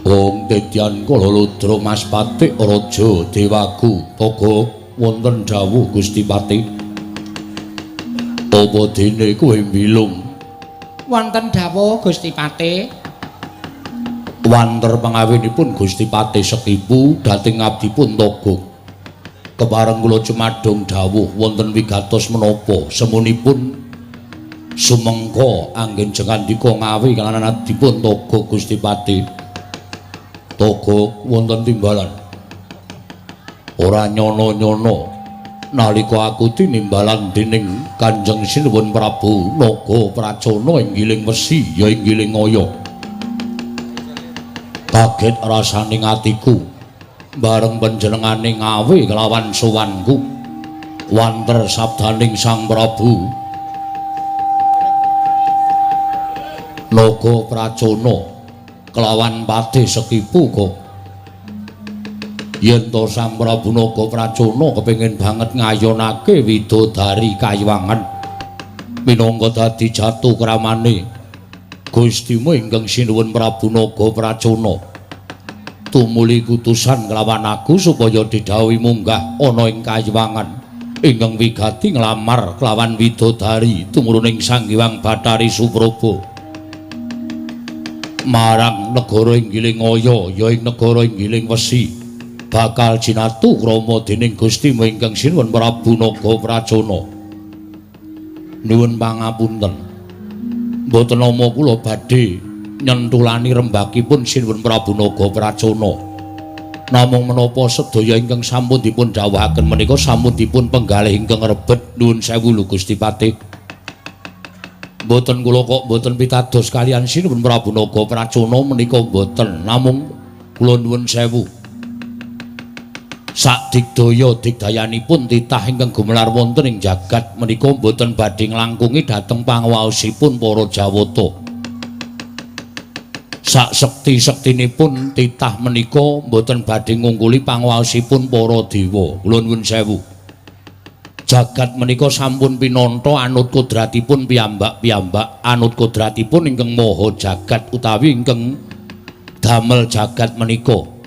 Ong Tetyan Kala Ludra Mas Patik Raja Dewaku Togok wonten dawuh Gusti Patih. Apa dene kowe mbilung? Wonten dawuh Gusti Patih. Wanter pangawinipun Gusti Patih Sekipu dhateng abdipun Togok. Kepareng kula cumadung dawuh wonten wigatos menapa semunipun sumengko anggen jengandika ngawi kalawan abdipun Togok Gusti Patih. Togok wonten timbalan. Ora nyono-nyono nalika aku tinimbalan dening Kanjeng Sinuwun Prabu Naga Pracona ing Giling Wesi ya ing Giling Aya. Kaget rasane atiku bareng panjenengane ngawe kelawan sowanku. Wanter sabdaning Sang Prabu Naga Pracona kelawan Patih Sekipu kok yen to Sang Prabu Naga Pracona kepengin banget ngayonake widodari kayuwangan minangka dadi jatuh kramane Gustimu ingkang sinuwun Prabu Naga Pracona tumuli kutusan kelawan aku supaya didhawuhi munggah ana ing kayuwangan ingkang wigati nglamar kelawan widodari tumuruning Sang Hyang Bathari Supraba marang negara ing Giling Aya ya ing negara ing Giling Wesi bakal jinatu krama dening Gustimu ingkang sinuwun Prabu Naga Pracona. Nuwun pangapunten, mboten nama kula badhe nyentulani rembakipun sinuwun Prabu Naga Pracona. Namung menapa sedaya ingkang sampun dipun dhawuhaken menika sampun dipun penggalih ingkang rebet. Nuwun sewu lho Gusti Patih. Mboten kula kok mboten pitados kaliyan sinuwun Prabu Naga Pracona menika mboten, namung kula nuwun sewu. Sakdigdaya digdayanipun titah ingkang gumelar wonten ing jagat menika mboten badhe nglangkungi dhateng panguwaosipun para Jawata. Sak sekti-sektinipun titah menika mboten badhe ngungkuli panguwaosipun para dewa. Kula nuwun sewu. Jagat menika sampun pinantha anut kodratipun piyambak-piyambak, anut kodratipun ingkang maha jagat utawi ingkang damel jagat menika.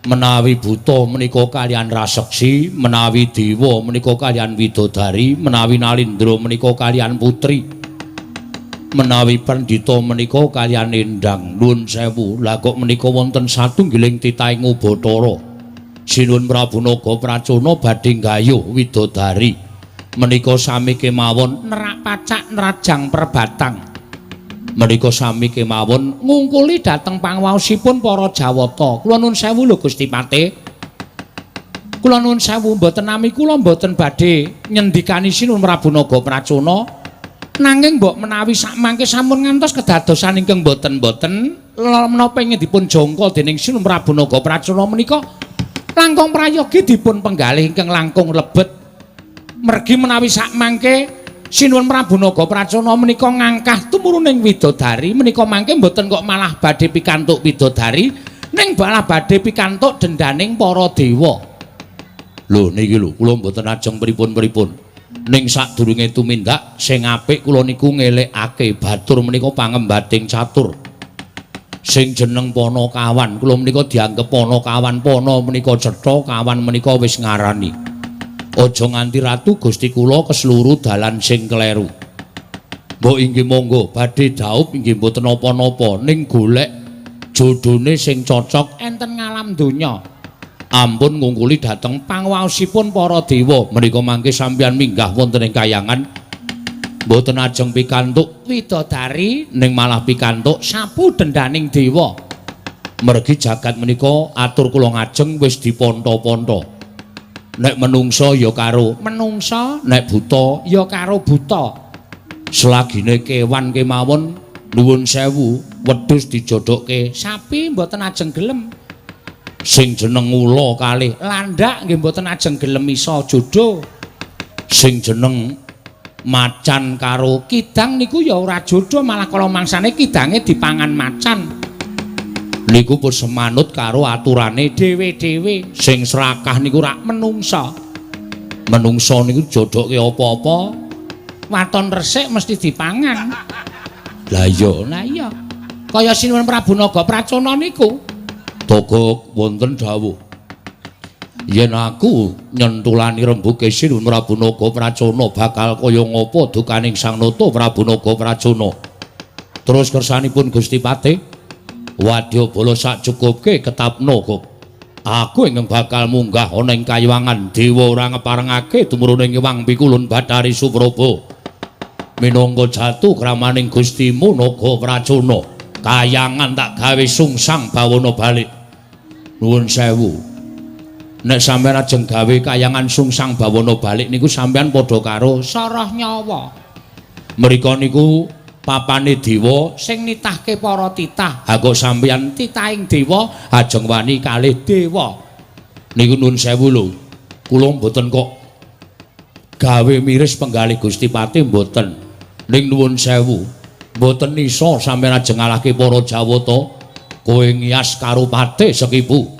Menawi buta menika kaliyan raseksi, menawi dewa menika kaliyan widodari, menawi nalindra menika kaliyan putri, menawi pandhita menika kaliyan endang. Nuwun sewu, lha kok menika wonten satunggiling titahing Ubathara Sinuwun Prabu Naga Pracona badhe nggayuh widodari menika sami kemawon nerak pacak nerajang perbatang menika sami kemawon ngungkuli dhateng panguwaosipun para Jawata. Kula nuwun sewu lho Gusti Patih. Kula nuwun sewu mboten nami kula mboten badhe nyendikani Sinuwun Prabu Naga Pracona, nanging mbok menawi sakmangke sampun ngantos kedadosan ingkang mboten-mboten menapa ingkang dipun jangka dening Sinuwun Prabu Naga Pracona menika langkung prayogi dipun penggalih ingkang langkung lebet. Mergi menawi sakmangke Sinuwun Prabu Naga Pracona menika ngangkah tumuruning widodari menika mangke mboten kok malah badhe pikantuk widodari, ning malah badhe pikantuk dendaning para dewa. Lho niki lho kula mboten ajeng pripun-pripun. Ning sadurunge tumindak sing apik kula niku ngelekake batur menika pangembating catur. Sing jeneng Panakawan kula menika dianggep Panakawan, pana menika cetha, kawan menika wis ngarani. Aja nganti ratu Gusti kula kesluru dalan sing kleru. Mbok inggih monggo badhe dhaup inggih mboten napa-napa, ning golek jodhone sing cocok enten ngalam donya. Ampun ngungkuli dhateng panguwaosipun para dewa. Menika mangke sampeyan minggah wonten ing kayangan mboten ajeng pikantuk widodari, ning malah pikantuk sapu dendaning dewa. Mergi jagat menika atur kula ngajeng wis diponto-ponto. Nek menungsa ya karo menungsa, nek buta ya karo buta. Selagine kewan kemawon nuwun sewu wedhus dijodhokke sapi mboten ajeng gelem. Sing jeneng ula kalih landak nggih mboten ajeng gelem iso jodho. Sing jeneng macan karo kidang niku ya ora jodho, malah kala mangsane kidange dipangan macan. Niku pun semanut karo aturane dhewe-dhewe. Sing srakah niku rak menungsa. Menungsa niku jodhoke apa-apa waton resik mesti dipangan. Lah iya, lah iya. Kaya Sinuwun Prabu Naga Pracona niku. Togok wonten dawuh. Yen aku nyentulani rembuke Sinuwun Prabu Naga Pracona bakal kaya ngapa dukaning Sang Nata Prabu Naga Pracona. Terus kersanipun Gusti Patih, wadyabala sak cukupke ketapna kok. Aku ingkang bakal munggah ana ing kayangan dewa ora ngeparengake tumurune Hyang Pikulun Bathari Supraba. Minangka jatuh kramaning Gustimu Naga Pracona, kayangan tak gawe sungsang bawana balik. Nuwun sewu. Nek sampeyan ajeng gawe kayangan sungsang bawana balik niku sampeyan padha karo sarah nyawa. Mriko niku papane dewa sing nitahke para titah. Ha kok sampeyan titahing dewa ajeng wani kalih dewa. Niku nuwun sewu lho. Kula mboten kok gawe miris penggalih Gusti Patih mboten. Ning nuwun sewu, mboten iso sampeyan ajeng ngalahke para Jawata. Kowe ngiyas karo Patih Sekipu.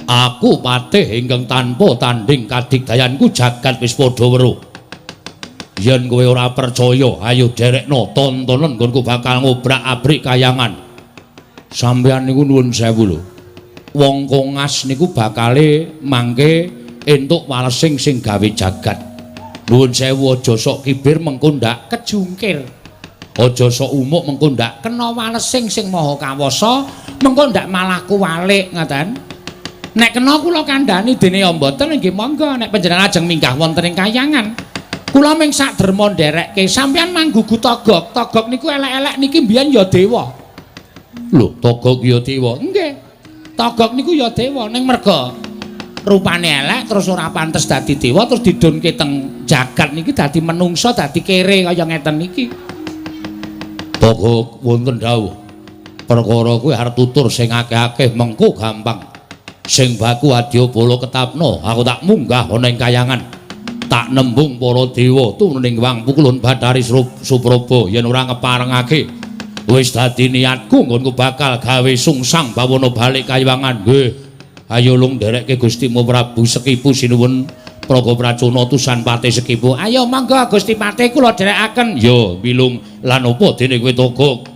Aku patih ingkang tanpa tanding kadigdayanku jagat wis padha weruh. Yen kowe ora percaya, ayo derekno tontonen nggonku bakal ngobrak-abrik kayangan. Sampeyan niku nuwun sewu lho. Wong kongas niku bakale mangke entuk walesing sing gawe jagat. Nuwun sewu aja sok kibir mengko ndak kejungkir. Aja sok umuk mengko ndak kena walesing sing maha kawasa, mengko ndak malah kuwalik ngoten. Nek kena kula kandhani dene ya mboten nggih monggo nek panjenengan ajeng minggah wonten ing kayangan. Kula ming sak derma nderekke sampeyan manggugu togok. Togok niku elek-elek niki mbiyen ya dewa. Lho, togok ya dewa? Nggih. Togok niku ya dewa ning merga rupane elek terus ora pantes dadi dewa terus didunke teng jagat niki dadi menungsa dadi kere kaya ngeten niki. Togok wonten dawuh. Perkara kuwi arep tutur sing akeh-akeh mengko gampang. Sing baku adyabala ketapno, aku tak munggah ana ing kayangan. Tak nembung para dewa tumrap Wang Pukulun Bathari Supraba yen ora ngeparengake. Wis dadi niatku nggonku bakal gawe sungsang bawana balik kayangan. Nggih. Ayo lung nderekke Gustimu Prabu Sekipu sinuwun Praga Pracona utusan Patih Sekipu. Ayo monggo Gusti Patih kula dherekaken. Ya, milung lan apa dene kowe togok?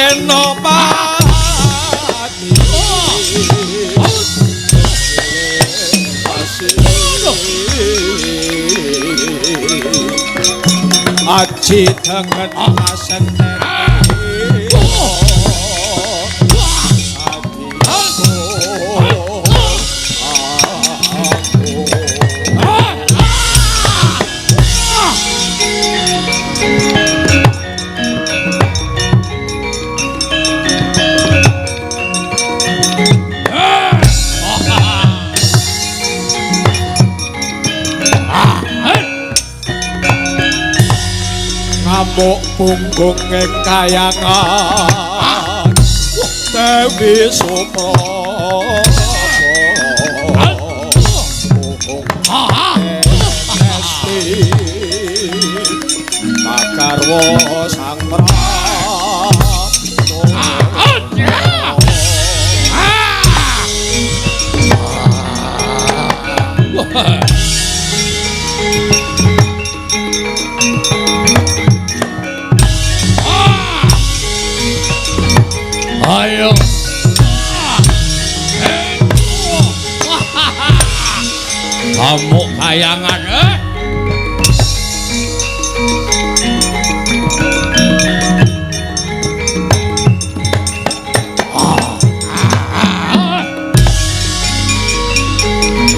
Senopati. Aji tengen kasekten ngamuk punggung ing kayangan Dewi Supraba Nesti kagarwa sang Ayo. Amuk kayangan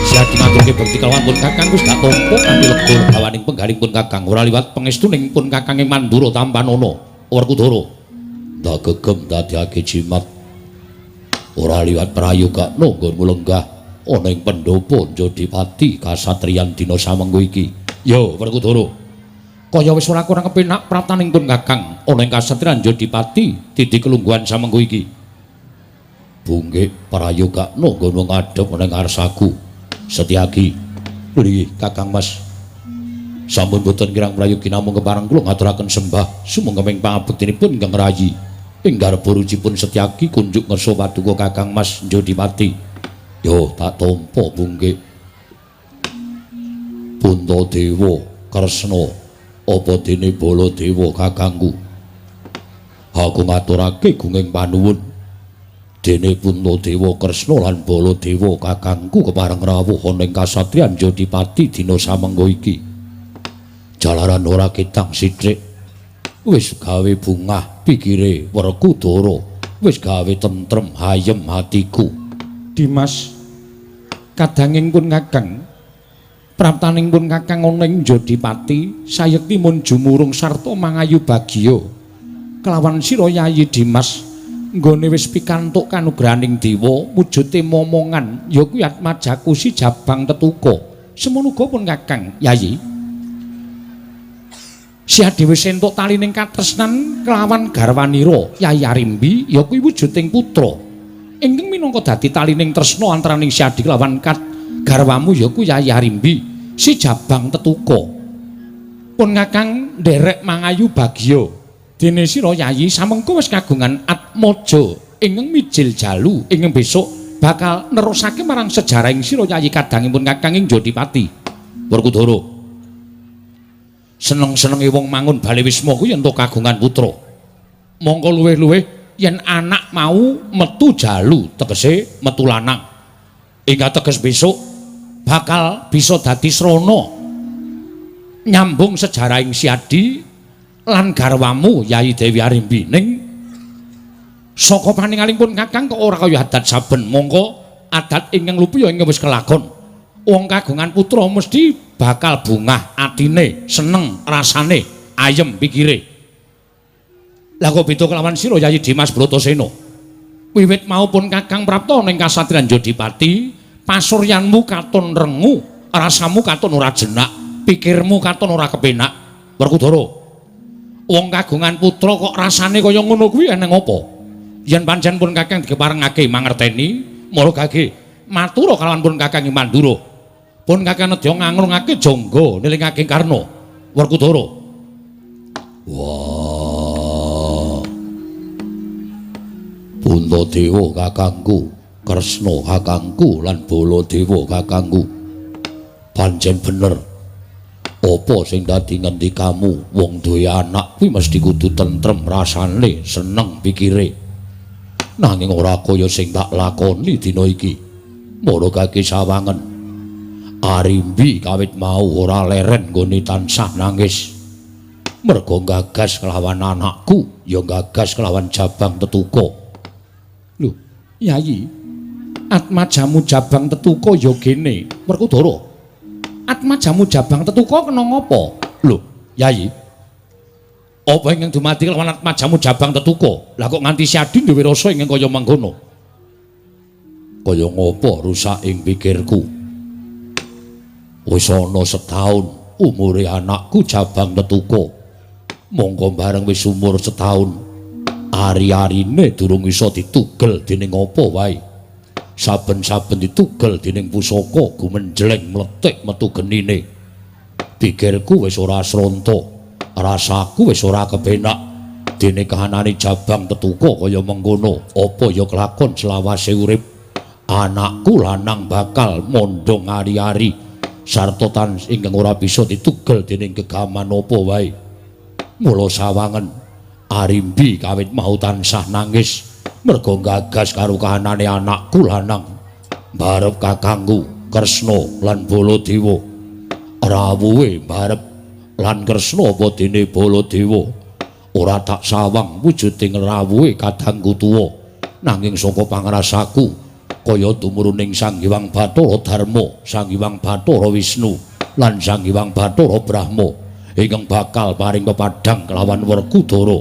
Siap ngaturke bekti kelawan pun Kakang wis tak tampa kanthi lega legawaning penggaling pun Kakang ora liwat pangestuning pun Kakang ing Mandura tampanana Werkudara. Ndak gegem dadiake jimat ora liwat prayogakna nggonmu lenggah ana ing pendopo Jodipati kasatriyan dina samengko iki. Yo Werkudara, kaya wis ora kurang kepenak praptaning pun Kakang ana ing kasatriyan Jodipati titi kelungguhan samengko iki. Bunggik prayogakna nggonmu ngadhep ana ing ngarsaku. Setyaki, nggih Kakang Mas. Sampun boten kirang prayogi namung kepareng kula ngaturaken sembah sumangga ing pangabektinipun ingkang rayi. Ing garba rucipun Setyaki kunjuk ngersa paduka Kakang Mas Jodipati. Yo tak tampa bunggik. Puntadewa Kresna apa dene Baladewa kakangku. Aku ngaturake gunging panuwun. Dene Puntadewa Kresna lan Baladewa kakangku kepareng rawuh ana ing kasatriyan Jodipati dina samengko iki. Jalaran ora ketang sithik wis gawe bungah pikire Werkudara, wis gawe tentrem hayem hatiku. Dimas, kadanging pun Kakang praptaning pun Kakang ana ing Jodipati sayekti mun jumurung sarta mangayu bagya kelawan sira Yayi Dimas nggone wis pikantuk kanugrahaning dewa wujude momongan ya kuwi Atmajaku si Jabang Tetuka. Semono uga pun Kakang Yayi Sia dhewe entuk talining katresnan kelawan garwanira Yayi Arimbi ya kuwi wujuding putra ingkang minangka dadi talining tresna antaraning Siadi kelawan garwamu ya kuwi Yayi Arimbi si Jabang Tetuka. Pun Kakang nderek mangayu bagya dene sira Yayi samengko wis kagungan atmaja ingkang mijil jalu ingkang besok bakal nerusake marang sejarahing sira Yayi kadangipun Kakang ing Jodipati. Werkudara, seneng-senenge wong mangun bale wisma kuwi entuk kagungan putra. Mongko luwih-luwih yen anak mau metu jalu, tegese metu lanang. Ingkang teges besok bakal bisa dadi srana nyambung sejarahing Siadi lan garwamu Yayi Dewi Arimbi. Ning saka paningaling pun Kakang kok ora kaya adat saben, mongko adat ingkang lupi ya ingkang wis kelakon. Wong kagungan putra mesti bakal bungah atine, seneng rasane, ayem pikire. Lah kok beda kelawan sira Yayi Dimas Bratasena. Wiwit mau pun Kakang prapta ning kasatriyan Jodipati, pasuryanmu katon rengu, rasamu katon ora jenak, pikirmu katon ora kepenak. Werkudara, wong kagungan putra kok rasane kaya ngono kuwi eneng apa? Yen pancen pun Kakang dikeparengake mangerteni, mara gage matura kalawan pun Kakang ing Mandura. Pun Kakang nedya ngangrungake jangga nilingake Karna. Werkudara. Wah. Puntadewa kakangku, Kresna kakangku lan Baladewa kakangku. Pancen bener. Apa sing dadi ngendikamu wong duwe anak kuwi mesti kudu tentrem rasane, seneng pikire. Nanging ora kaya sing tak lakoni dina iki. Mara kaki sawangen. Arimbi kawit mau ora leren nggone tansah nangis. Merga gagas kelawan anakku, ya gagas kelawan Jabang Tetuka. Lho, Yayi, atmajamu Jabang Tetuka ya gene, Werkudara. Atmajamu Jabang Tetuka kena ngapa? Lho, Yayi. Apa ingkang dumadi kelawan atmajamu Jabang Tetuka? Lah kok nganti Siadi duwe rasa ingkang kaya mangkono? Kaya ngapa rusak ing pikirku? Wis ana setahun umure anakku Jabang Tetuka. Mongko bareng wis umur setahun, ari-arine durung iso ditugel dening apa wae. Saben-saben ditugel dening pusaka gumenjleng mlethik metu genine. Pikirku wis ora sronta, rasaku wis ora kepenak. Dene kahanane Jabang Tetuka kaya mengkono, apa ya kelakon selawase urip. Anakku lanang bakal mondhong ari-ari sarta tan ingkang ora bisa ditugel dening gegaman apa wae. Mula sawangen Arimbi kawit mau tansah nangis merga gagas karo kahanane anakku lanang. Barep kakangku Kresna lan Baladewa. Rawuhe barep lan Kresna apa dene Baladewa. Ora tak sawang wujuding rawuhe kadangku tuwa, nanging saka pangrasaku kaya tumuruning Sang Hyang Bathara Darma, Sang Hyang Bathara Wisnu lan Sang Hyang Bathara Brahma ingkang bakal paring pepadhang kelawan Werkudara.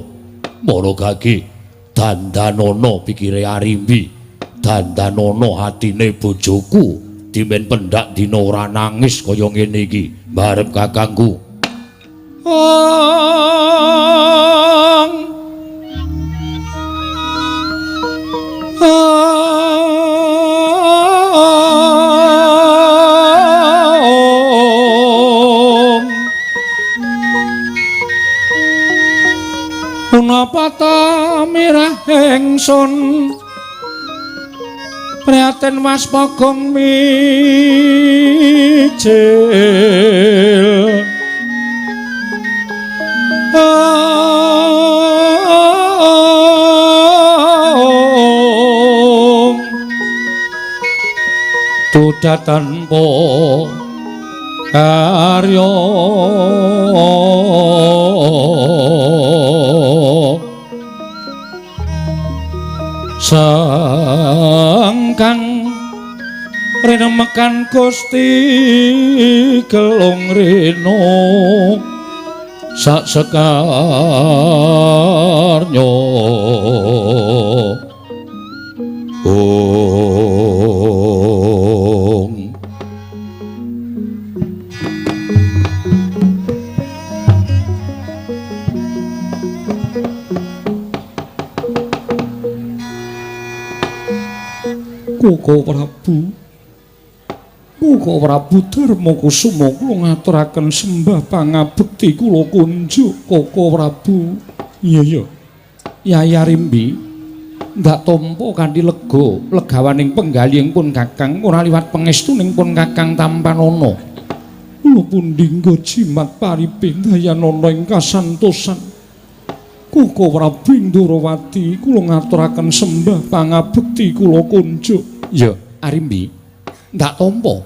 Mara gage dandanana pikire Arimbi, dandanana atine bojoku dimen pendak dina ora nangis kaya ngene iki barep kakangku. Punapa ta mirah ingsun prihatin waspagong mijil. Duda tanpa karya sengkang rinemekan Gusti Gelung Rena sak sekarnya. Ong Koko Prabu, Koko Prabu Darma Kusuma kula ngaturaken sembah pangabekti kula kunjuk Koko Prabu. Iya iya. Yai Arimbi ndak tampa kanthi lega legawaning penggalihing pun Kakang ora liwat pangestuning pun Kakang tampanana. Kula pundi nggo jimat paripih dayanana ing kasantosan. Koko Prabu Ndorowati kula ngaturaken sembah pangabekti kula kunjuk. Ya, Arimbi, ndak tampa.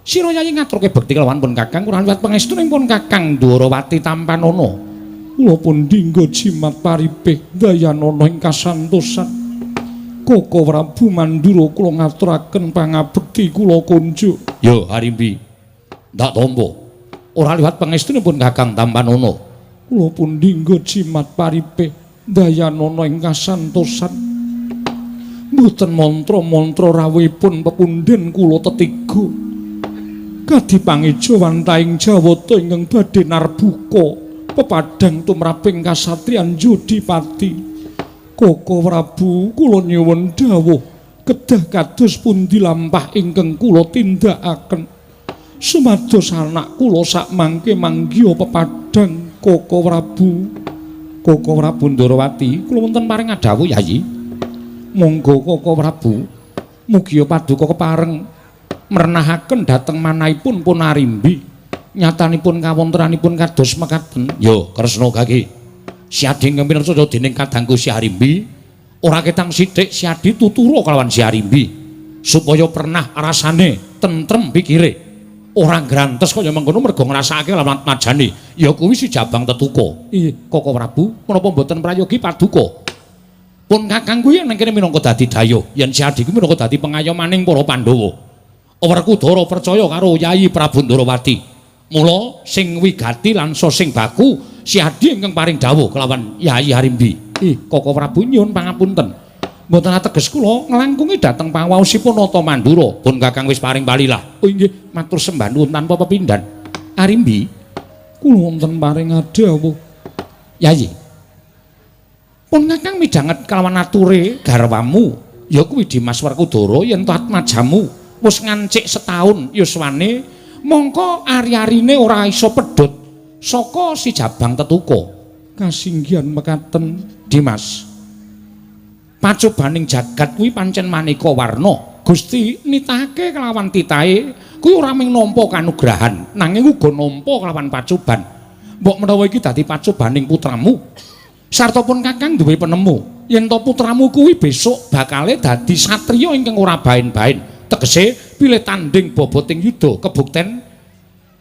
Sira Yayi ngaturke bekti kelawan pun Kakang ora liwat pangestuning pun Kakang Ndorowati tampanana. Kula pundi nggo jimat paripih dayanana ing kasantosan. Koko Prabu Mandura kula ngaturaken pangabekti kula kunjuk. Ya, Arimbi, ndak tampa. Ora liwat pangestuning pun Kakang tampanana. Kula pundi nggo jimat paripih dayanana ing kasantosan. Mboten mantra-mantra rawuhipun pepundhen kula tetiga. Kadi pangeja wantahing Jawata ingkang badhe narbuka pepadhang tumraping kasatriyan Jodipati. Koko Prabu kula nyuwun dawuh kedah kados pundi lampah ingkang kula tindakaken sumados anak kula sakmangke manggiha pepadhang. Koko Prabu, Koko Prabu Ndorowati, kula wonten paring adhawuh Yayi. Monggo Koko Prabu, mugia paduka kepareng merenahaken dhateng manahipun pun Arimbi. Nyatanipun kawontenanipun kados mekaten. Yo Kresna kaki. Siadi ingkang pinarcaya dening kadangku Si Arimbi, ora ketang sithik Siadi tutura kelawan Si Arimbi supaya pernah rasane tentrem pikire. Ora grantes kaya mengkono merga ngrasakake lawan majane. Ya kuwi Si Jabang Tetuka. Ih, Koko Prabu, menapa mboten prayogi paduka? Pun kakang kuwi nang kene minangka dadi dayoh, yen Siadi kuwi minangka dadi pengayomaning para Pandhawa. Werkudara percaya karo Yayi Prabu Ndorowati. Mula sing wigati lan sing baku Siadi ingkang paring dawuh kelawan Yayi Arimbi. Ih, Koko Prabu nyuwun pangapunten. Mboten ateges kula nglangkungi dhateng pangaosipun Nata Mandura. Pun kakang wis paring palilah. Oh inggih, matur sembah nuwun tanpa pepindhan. Arimbi, kula wonten paring dawuh. Yayi. Pun kakang midhanget kelawan ature garwamu, ya kuwi Dimas Werkudara yen to atmajamu wis ngancik setahun yuswane, mongko ari-arine ora iso pedhot saka Si Jabang Tetuka. Kasinggihan mekaten Dimas. Pacobaning jagat kuwi pancen maneka warna. Gusti nitahake kelawan titahe kuwi ora mung nampa kanugrahan, nanging uga nampa kelawan pacoban. Mbok menawa iki dadi pacobaning putramu. Sarta pun kakang duwe penemu yen to putramu kuwi besok bakale dadi satriya ingkang ora baen-baen. Tegese pilih tanding boboting yuda kebukten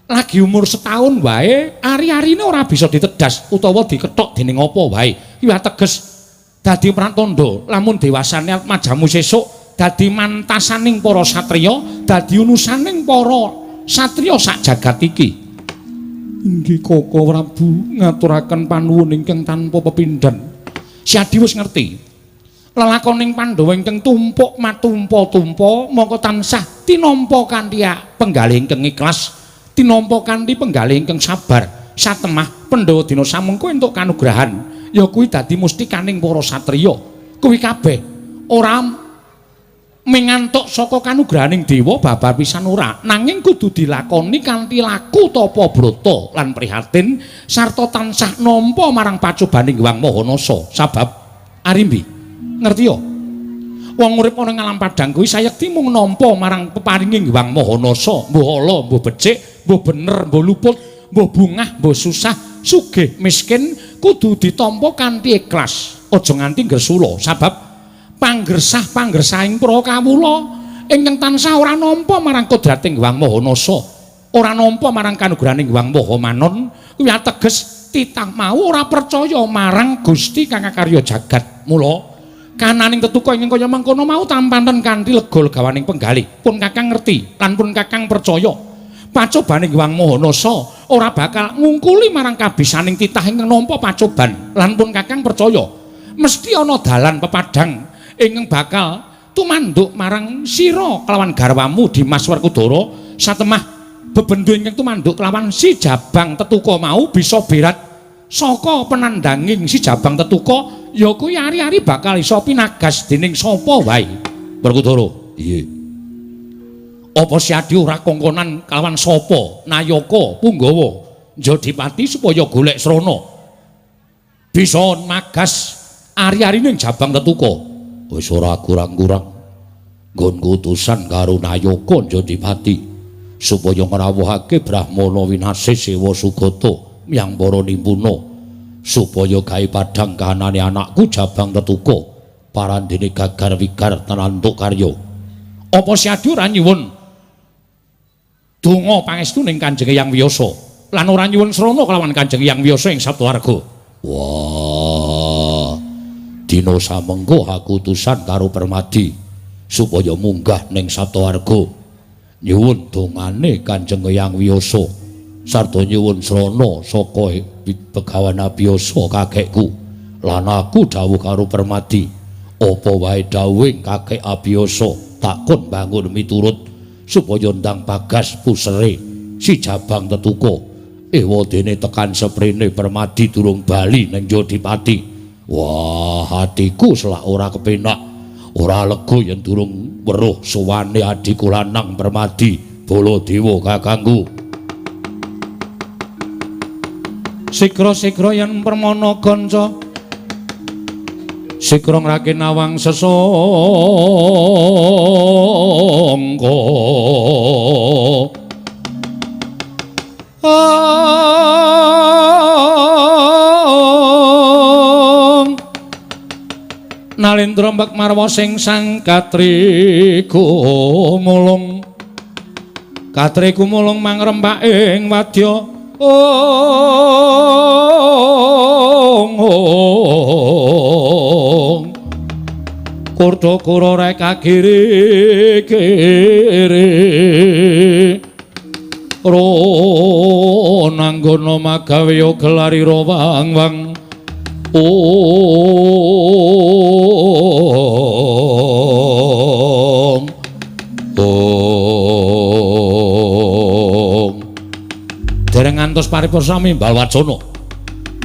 lagi umur setahun wae ari-arine ora bisa ditedas utawa dikethok dening apa wae. Kuwi ateges dadi pratandha lamun dewasane atmajamu sesuk dadi mantasaning para satriya, dadi unusaning para satriya sak jagat iki. Inggih Koko Prabu, ngaturaken panuwun ingkang tanpa pepindhan. Siadi wis ngerti. Lelakoning Pandhawa ingkang tumpuk matumpa-tumpa mongko tansah tinampa kanthi penggalih ingkang ikhlas, tinampa kanthi penggalih ingkang sabar. Satemah Pandhawa dina samengko entuk kanugrahan, ya kuwi dadi mustikaning para satriya. Kuwi kabeh ora mengantuk saka kanugrahaning dewa babar pisan ora, nanging kudu dilakoni kanthi laku tapa brata lan prihatin sarta tansah nampa marang pacobaning Hyang Maha Nasa. Sabab Arimbi, ngerti ya? Wong urip ana ing alam padhang kuwi sayekti mung nampa marang peparinging Hyang Maha Nasa, mbuh ala, mbuh becik, mbuh bener, mbuh luput, mbuh bungah, mbuh susah, sugih, miskin, kudu ditampa kanthi ikhlas. Aja nganti ngresula, sabab panggersah-panggersahing para kawula ingkang tansah ora nampa marang kodrating Hyang Maha Nasa, ora nampa marang kanugrahaning Hyang Maha Manon, kuwi ateges titah mau ora percaya marang Gusti kang akarya jagat. Mula kananing tetuka ingkang kaya mangkono mau tampanten kanthi lega legawaning penggalih. Pun kakang ngerti lan pun kakang percaya pacobaning Hyang Maha Nasa ora bakal ngungkuli marang kabisaning titah ingkang nampa pacoban, lan pun kakang percaya mesti ana dalan pepadhang ingkang bakal tumanduk marang sira kelawan garwamu Dimas Werkudara. Satemah bebendu ingkang tumanduk kelawan Si Jabang Tetuka mau bisa berat saka penandanging Si Jabang Tetuka, ya kuwi ari-ari bakal iso pinagas dening sapa wae. Werkudara, iya. Apa Siadi ora kongkonan kelawan sapa nayaka punggawa Jodipati supaya golek srana bisa magas ari-arine Jabang Tetuka? Wis ora kurang-kurang nggonku utusan karo nayaka Jodipati supaya ngrawuhake Brahmana winasih Sewa Sugata yang para nimpuna supaya gawe padhang kahanane anakku Jabang Tetuka parandene gagar wigar tenantuk karya. Apa Siadi ora nyuwun donga pangestu ning Kanjeng Hyang Wiyasa lan ora nyuwun srana kelawan Kanjeng Hyang Wiyasa ing Saptawarga? Wah, dina samengko aku utusan karo Permadi supaya munggah ning Saptawarga nyuwun dongane Kanjeng Hyang Wiyasa sarta nyuwun srana saka Begawan Abiyasa kakekku. Lan aku dawuh karo Permadi, apa wae dawuhing kakek Abiyasa takon bangun miturut supaya ndang bagas pusere Si Jabang Tetuka. Ewadene tekan seprene Permadi durung bali ning Jodipati. Wah, atiku selak ora kepenak, ora lega yen durung weruh sowane adhiku lanang Permadi Baladewa kakangku. Sigra-sigra yen permana kanca, sigra ngrake nawang sesangka. Ong Nalendra mbek marwa sing sang katri gumulung katri gumulung mangrempak ing wadya ong ong kurda kura reka kiri kiri ronanggana magawe gelari wang wang ong ong dereng ngantos paripursa mimbal wacana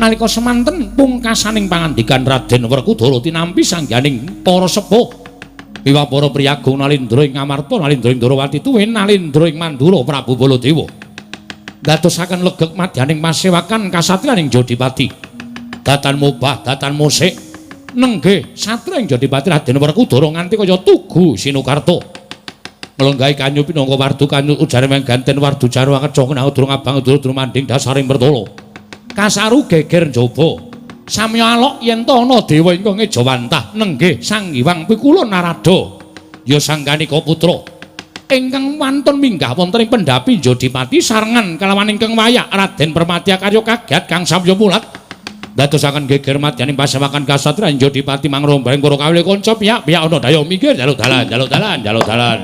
nalika semanten pungkasaning pangandikan Raden Werkudara tinampi sangganing para sepuh miwah para priyagung Nalindra ing Ngamarta Nalindra ing Ndrawati tuwin Nalindra ing Mandura Prabu Baladewa ndadosaken legeg madyaning pasewakan kasatriyan ing Jodipati datan mubah datan musik nenggih satria ing Jodipati Raden Werkudara nganti kaya tugu Sinukarta nglenggahi kanyu pinangka wardu kanyu ujare mengganten wardu jarwa keca kenang durung abang durung manding dasaring pertala kasaru geger njaba samya alok yen ta ana dewa ingkang ngejawantah nenggih Sang Hyang Pikula Narada ya Sang Kanika Putra ingkang wantun minggah wonten ing pendhapi Jodipati sarengan kalawan ingkang wayak Raden Permati Akarya kagiat kang samya mulat ndadosaken geger madyaning pasewakan kasatriyan Jodipati mangrombaring para kawula kanca piyak-piyak ana daya minggir jaluk dalan jaluk dalan jaluk dalan.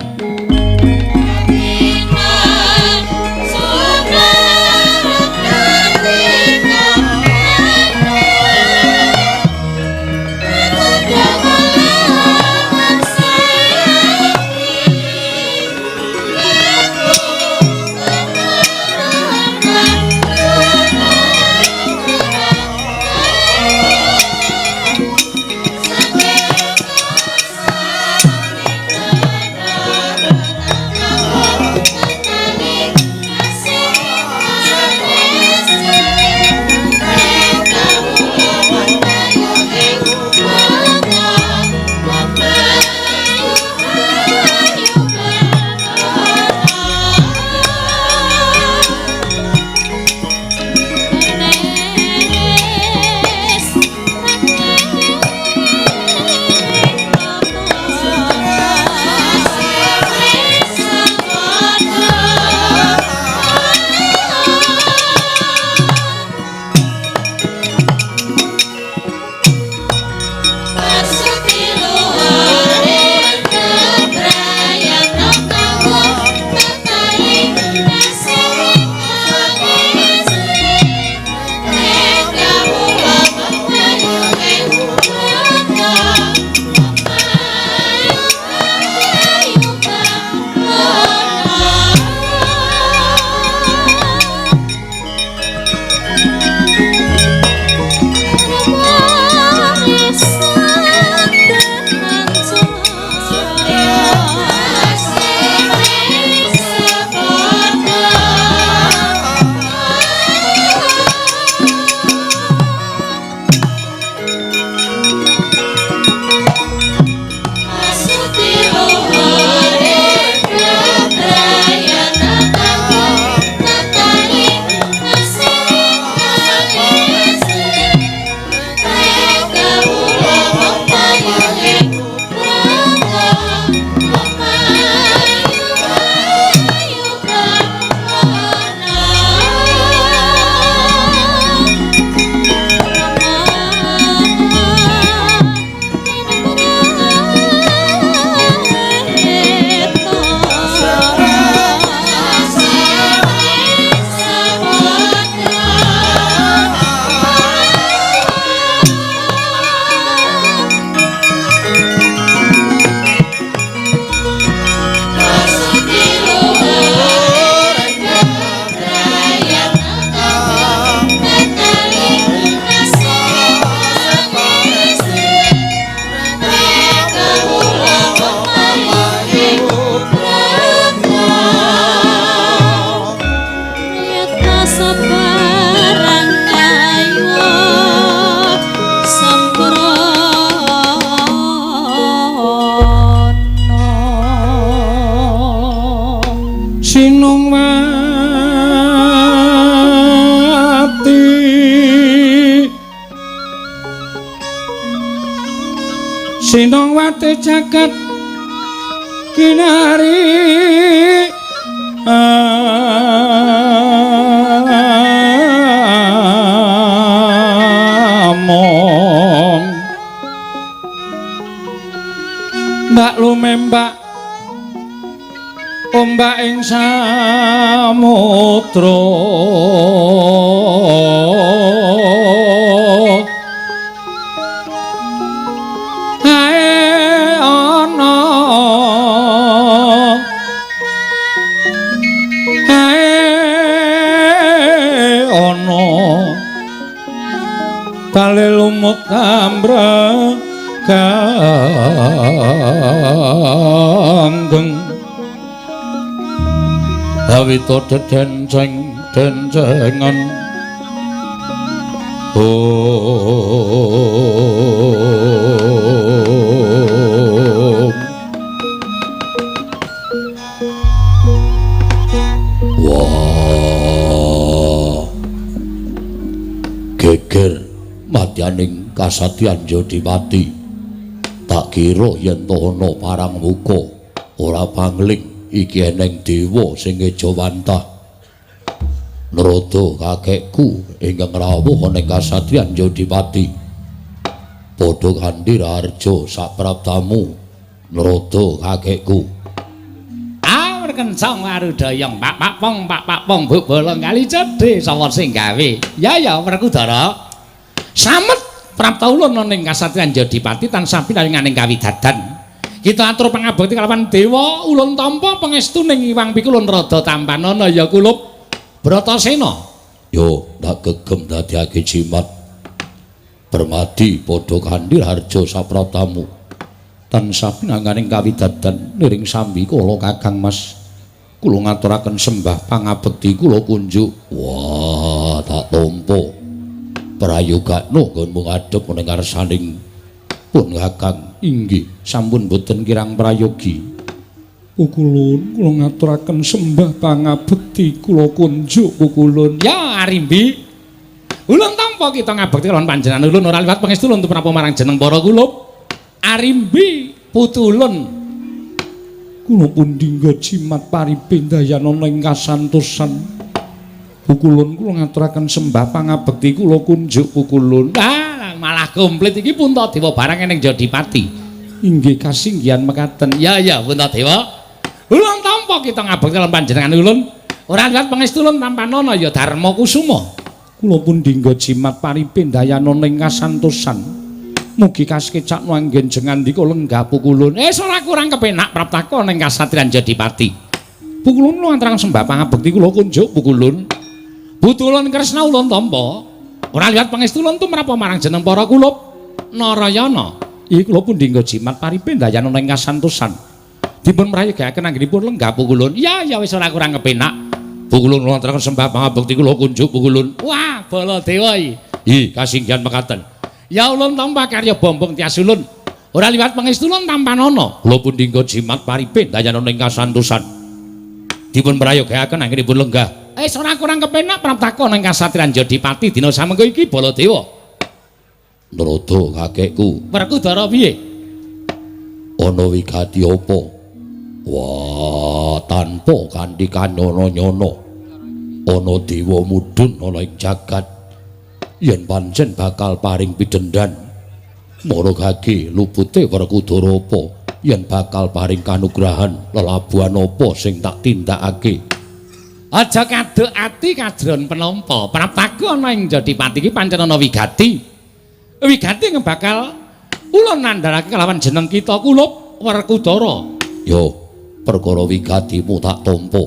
Sinongwate jagat kinari among mbak lumembak ombak ing samudra ae ana ae ana tale lumut ambrek ganggeng awita dedenceng dencengan om. Wah, geger madyaning kasatyan Jodipati. Tak kira yen to ana parang muka ora pangling iki eneng dewa sing ngejawantah. Narada kakekku ingkang rawuh ana ing kasatriyan Jodipati. Padha kanthi raharja sapraptamu Narada kakekku. Awur kencang warudayang pak pak pong pak pak pong buk bolong kali cedhe sapa sing gawe. Ya ya Werkudara. Samet prapta ulun ana ing kasatriyan Jodipati tansah pinaringaning kawidadan. Kita atur pangabekti kalawan dewa ulun tampa pangestuning Iwang Pikulun rada tampanana ya kulup Bratasena. Yo tak gegem dadiake jimat. Permadi padha kanthi harja sapraptamu. Tansah pinanganing kawidadan niring sambi kula Kakang Mas. Kula ngaturaken sembah pangabekti kula kunjuk. Wah, tak tampa. Prayogakno nggonmu ngadhep ning ngarsaning pun Kakang. Inggih, sampun boten kirang prayogi. Pukulun kula ngaturaken sembah pangabekti kula kunjuk pukulun. Ya Arimbi. Ulun tampa kita ngabekti kalawan panjenengan ulun ora liwat pangestu ulun tumrap marang jeneng para kulup. Arimbi putulun. Kula pun dingga jimat paripindayanana ing kasantosan. Pukulun kula ngaturaken sembah pangabekti kula kunjuk pukulun. Ah, malah komplit iki Puntadewa barang ning Jodipati. Inggih kasinggihan mekaten. Ya ya Puntadewa. Ulun tampa kita ngabekti kalawan panjenengan ulun. Ora liwat pangestu ulun tampanana ya Darma Kusuma. Kula pun dingga jimat paripindayanana ing kasantosan. Mugi kasekecakno anggen jengandika lenggah pukulun. Ora kurang kepenak praptaka ning kasatriyan Jodipati. Pukulun kula ngaturaken sembah pangabekti kula kunjuk pukulun. Butulun Kresna ulun tampa. Ora liwat pangestu ulun tumrap marang jeneng para kulup Narayana. Iki kula pun dingga jimat paripindayanana ing kasantosan. Dipun prayogakaken anggenipun lenggah pukulun. Ya ya wis ora kurang kepenak. Pukulun kula ngaturaken sembah pangabekti kula kunjuk pukulun. Wah, Baladewa iki. Ih, kasinggihan mekaten. Ya ulun tampa karya bombong tias ulun. Ora liwat pangestu ulun tampanana. Kula pun dingga jimat paripindayanana ing kasantosan. Dipun prayogakaken anggenipun lenggah. Ora kurang kepenak praptaka ning kasatriyan Jodipati dina samengko iki Baladewa. Narada kakekku. Werkudara piye? Ana wigati apa? Wah, tanpa kanthi kanyono-nyono ana dewa mudhun ana ing jagat. Yen pancen bakal paring pidhendan maragake lupute Werkudara apa yen bakal paring kanugrahan lelabuhan apa sing tak tindakake. Aja kaduk ati kajron penampa. Praptaku ana ing Jodipati iki pancen ana wigati. Wigati bakal ulun nandharake kalawan jeneng kita kulup Werkudara. Yo, perkara wigatimu tak tampa.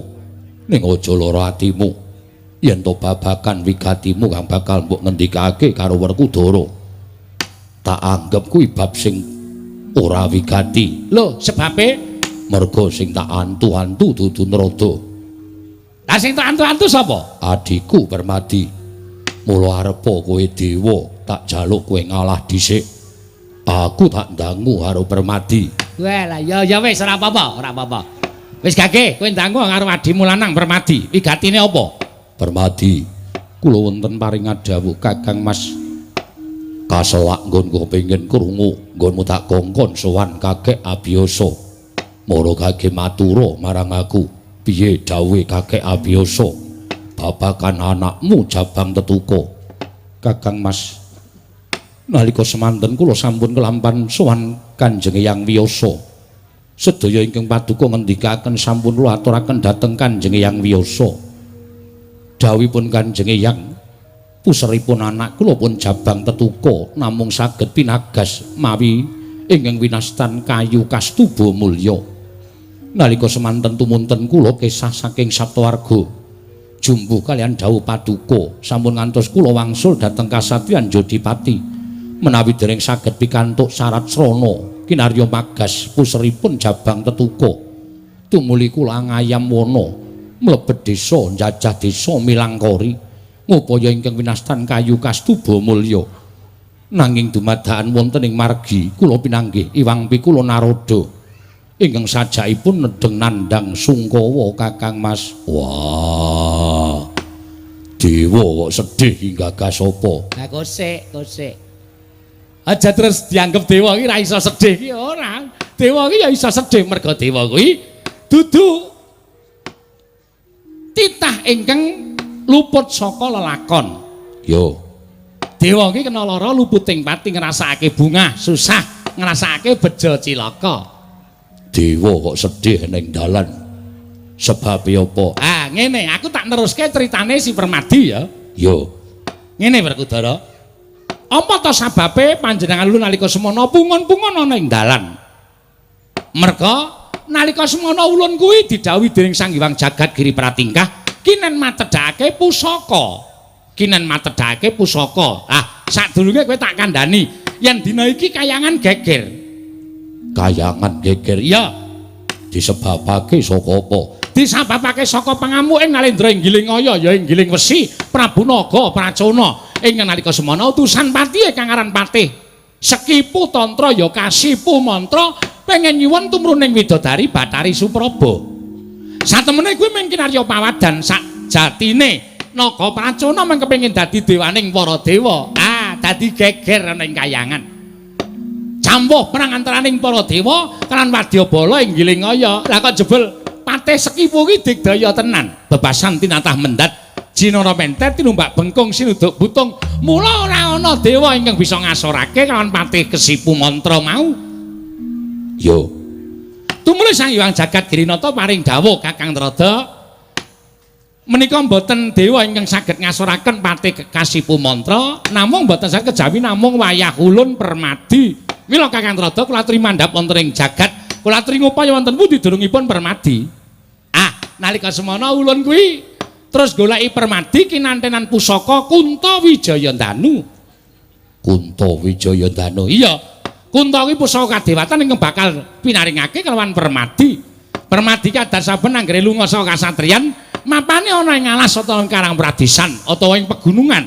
Ning aja lara atimu. Yen to babagan wigatimu kang bakal mbok ngendikake karo Werkudara, tak anggep kuwi bab sing ora wigati. Lho, sebabe merga sing tak antu-antu dudu Narada. Lah sing tak antu-antu sapa? Adhiku Permadi. Mula arepa kowe dewa, tak jaluk kowe ngalah dhisik. Aku tak ndangu karo Permadi. Walah, ya ya wis ora apa-apa, ora apa-apa. Wis gage, kowe ndangu karo adhimu lanang Permadi. Wigatine apa? Permadi, kula wonten paring dawuh Kakang Mas. Kaselak nggonku kepengin krungu, nggonmu tak kongkon sowan Kakek Abiyasa. Mara kage matura marang aku, piye dawuhe Kakek Abiyasa babagan anakmu Jabang Tetuka? Kakang Mas, nalika semanten kula sampun kelampan sowan Kanjeng Eyang Wiyasa. Sedaya ingkang paduka ngendikaken sampun kula aturaken dhateng Kanjeng Eyang Wiyasa. Dawuhipun Kanjeng Eyang, puseripun anak kula pun Jabang Tetuka namung saged pinagas mawi ingkang winastan kayu kastuba mulya. Nalika semanten tumunten kula kesah saking Saptawarga jumbuh kalian dawuh paduka sampun ngantos kula wangsul dhateng kasatriyan Jodipati. Menawi dereng saged pikantuk syarat srana kinarya magas puseripun Jabang Tetuka, tumuli kula ngayam wana mlebet desa njajah desa Milangkori ngupaya ingkang winastan kayu kastuba mulya. Nanging dumadakan wonten ing margi kula pinanggih Iwang Pikula Narada ingkang sajakipun nedheng nandhang sungkawa. Kakang Mas, wah, dewa kok sedih hingga gagas apa? Lah kosek, kosek. Aja terus dianggep dewa iki ra iso sedih iki ora. Dewa iki ya iso sedih merga dewa kuwi dudu titah ingkang luput saka lelakon. Yo. Dewa iki kena lara luputing pati, ngrasakake bungah, susah, ngrasakake bejo cilaka. Dewa kok sedih ning dalan. Sebabe apa? Ah, ngene, aku tak neruske critane si Permadi ya. Yo. Ngene Werkudara. Apa to sababe panjenengan lu nalika semono pungun-pungun ana ing dalan? Merga nalika semono ulun kuwi didhawuhi dening Sang Hyang Jagat Giri Pratingkah kinen matedhake pusaka. Kinen matedhake pusaka. Ah, sadurunge kowe tak kandhani yen dina iki kayangan geger. Kayangan geger? Iya. Disebabake saka apa? Disebabake saka pangamuke Nalendra Inggiling Aya ya Inggiling Wesi Prabu Naga Pracona. Ing nalika semana utusan patihe kang aran Patih Sekipu Tantra ya Kasipu Mantra pengen nyuwun tumruning widodari Bathari Supraba. Satemene kuwi mung kinarya pawadan sakjatine Naga Pracona mung kepengin dadi dewaning para dewa. Ah, dadi geger ana ing kayangan. Campuh perang antaraning para dewa lan wadyabala ing Giling Aya. Lah kok jebul Patih Sekipu ki digdaya tenan. Bebasan tinatah mendhat jinara mentet tinumbak bengkung sinuduk butung. Mula ora ana dewa ingkang bisa ngasorake kelawan Patih Kesipu Mantra mau. Yo. Tumuli Sang Hyang Jagat Girinata paring dawuh, Kakang Trada, menika mboten dewa ingkang saged ngasoraken Patih Kasipu Mantra, namung mboten saged kejawi namung wayah ulun Permadi. Mila Kakang Trada kula aturi mandhap wonten ing jagat, kula aturi ngupaya wonten pundi durungipun Permadi. Ah, nalika semono ulun kuwi terus goleki Permadi kinantenan pusaka Kunta Wijayandanu. Kunta Wijayandanu? Iya. Kunta kuwi pusaka kadewatan ingkang bakal pinaringake kelawan Permadi. Permadi kadar saben anggere lunga saka kasatriyan, mapane ana ing alas utawa ing karang pradisan utawa ing pegunungan.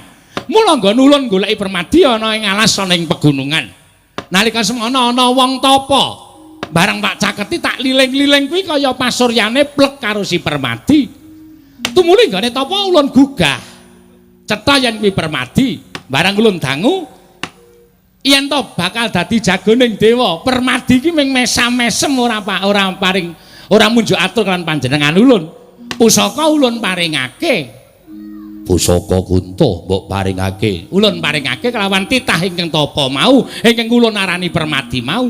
Mula nggon ulun goleki Permadi ana ing alas ana ing pegunungan. Nalika semono ana wong tapa. Bareng tak caketi tak liling-liling kuwi kaya pasuryane plek karo si Permadi. Tumuli nggone tapa ulun gugah. Cetha yen kuwi Permadi. Bareng ulun dangu yen to bakal dadi jagoning dewa. Permadi iki mung mesam-mesem ora ora paring ora munjuk atur kan panjenengan ulun. Pusaka ulun paringake. Pusaka Kunta mbok paringake. Ulun paringake kelawan titah ingkang tapa mau, ingkang ulun arani Permadi mau.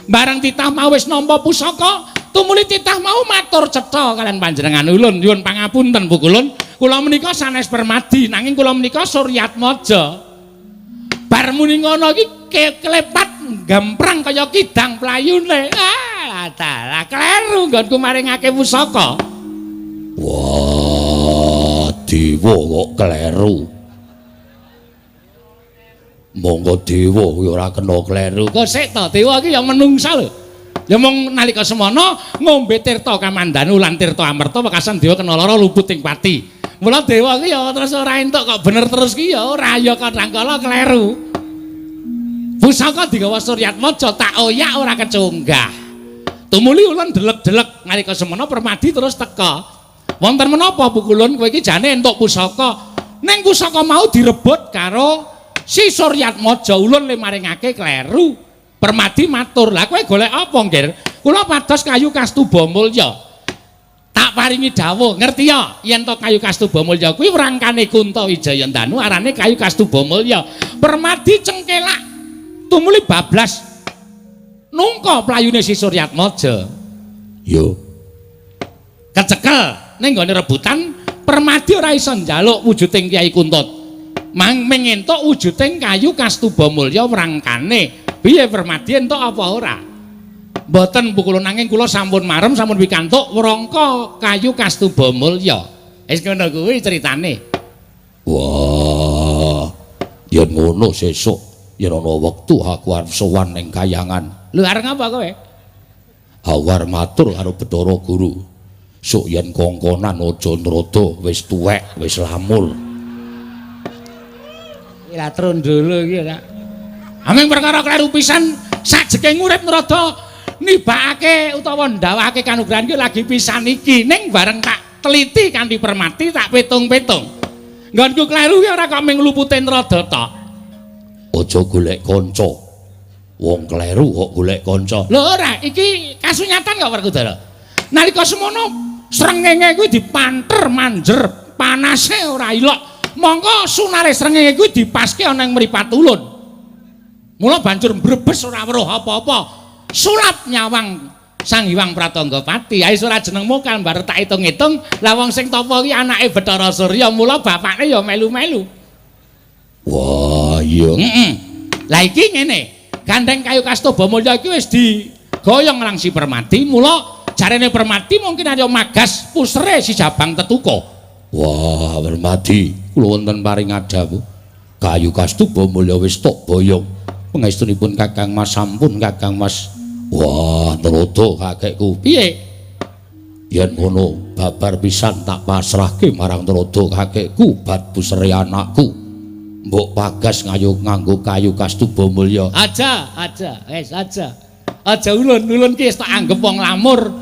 Bareng titah mau wis nampa pusaka, tumuli titah mau matur cetha kalian panjenengan ulun, nyuwun pangapunten Bu Kulun, kula menika sanes Permadi, nanging kula menika Suryatmaja. Bar muni ngono iki klepat gamprang kaya kidang playune. Ah, dalah kleru nggonku maringake pusaka. Wah, dewa kok kleru. Monggo dewa kuwi ora kena kleru. Kok sik to, dewa iki ya menungsa lho. Ya mung nalika semono ngombe tirta kamandanu lan tirta amerta wekasan dewa kena lara luput ing pati. Mula dewa iki ya terus ora entuk kok bener terus ki ya ora, ya kadang kala kleru. Pusaka digawa Suryatmaja tak oyak ora kecunggah. Tumuli ulun delek-delek nalika semono Permadi terus teka. Wonten menapa Pukulun kowe iki jane entuk pusaka. Ning pusaka mau direbut karo Si Suryatmaja ulun le maringake kleru. Permadi matur, "Lah kowe golek apa, Nggir?" "Kula pados kayu Kastuba Mulya." Tak paringi dawuh, ngerti ya? Yen to kayu Kastuba Mulya kuwi wrangkane Kunta Wijayandanu arane kayu Kastuba Mulya. Permadi cengkelak tumuli bablas nungka playune si Suryatmaja. Yo. Kecekel ning nggone rebutan, Permadi ora iso njaluk wujuding Kyai Kunta. Mang mengentuk wujuding kayu Kastuba Mulya wrangkane. Piye Permadi entuk apa ora? Mboten Bu kula, nanging kula sampun marem sampun pikantuk wrangka kayu Kastuba Mulya. Wis ngono kuwi critane. Wah, yen ngono sesuk yen ana wektu aku arep sowan ning kayangan. Lho arep ngapa kowe? Aku arep matur karo Bathara Guru. Sok yen kongkonan aja nrada, wis tuwek, wis lamur. Iki lah trondolo iki ora. Aming perkara kleru pisan sajeke ngurip nrada nibakake utawa ndawake kanugrahan ki lagi pisan iki ning bareng tak teliti kanthi permati tak pitung-pitung. Nggonku kleru ki ora kok ming lupute nrada tok. Aja golek kanca. Wong kleru kok golek kanca. Lho ora, iki kasunyatan kok Werkudara. Nalika semono srengenge kuwi dipanter manjer, panase ora ilok. Mongko sunare srengenge kuwi dipaske ana ing mripat ulun. Mula banjur mbrebes ora weruh apa-apa. Sulap nyawang Sang Hyang Pratanggapati. Ae ora jenengmu kan bar tak hitung-hitung. Lah wong sing tapa ki anake Bathara Surya, mula bapakne ya melu-melu. Wah, iya. Heeh. Lah iki ngene, gandeng kayu Kastuba Mulya iki wis digoyong lang si Permadi, mula jarene Permadi mungkin arya magas pusere si Jabang Tetuka. Wah, Permadi, kula wonten paring dawuh. Kayu Kastuba Mulya wis tok boyong. Pangestunipun Kakang Mas sampun Kakang Mas. Wah, nrada kakekku. Piye? Yen ngono babar pisan tak pasrahke marang nrada kakekku bat pusere anakku. Mbok pagas ngayu nganggo kayu Kastuba Mulya. Aja, aja, wis aja. Aja ulun-ulun ki wis tak anggep wong lamur.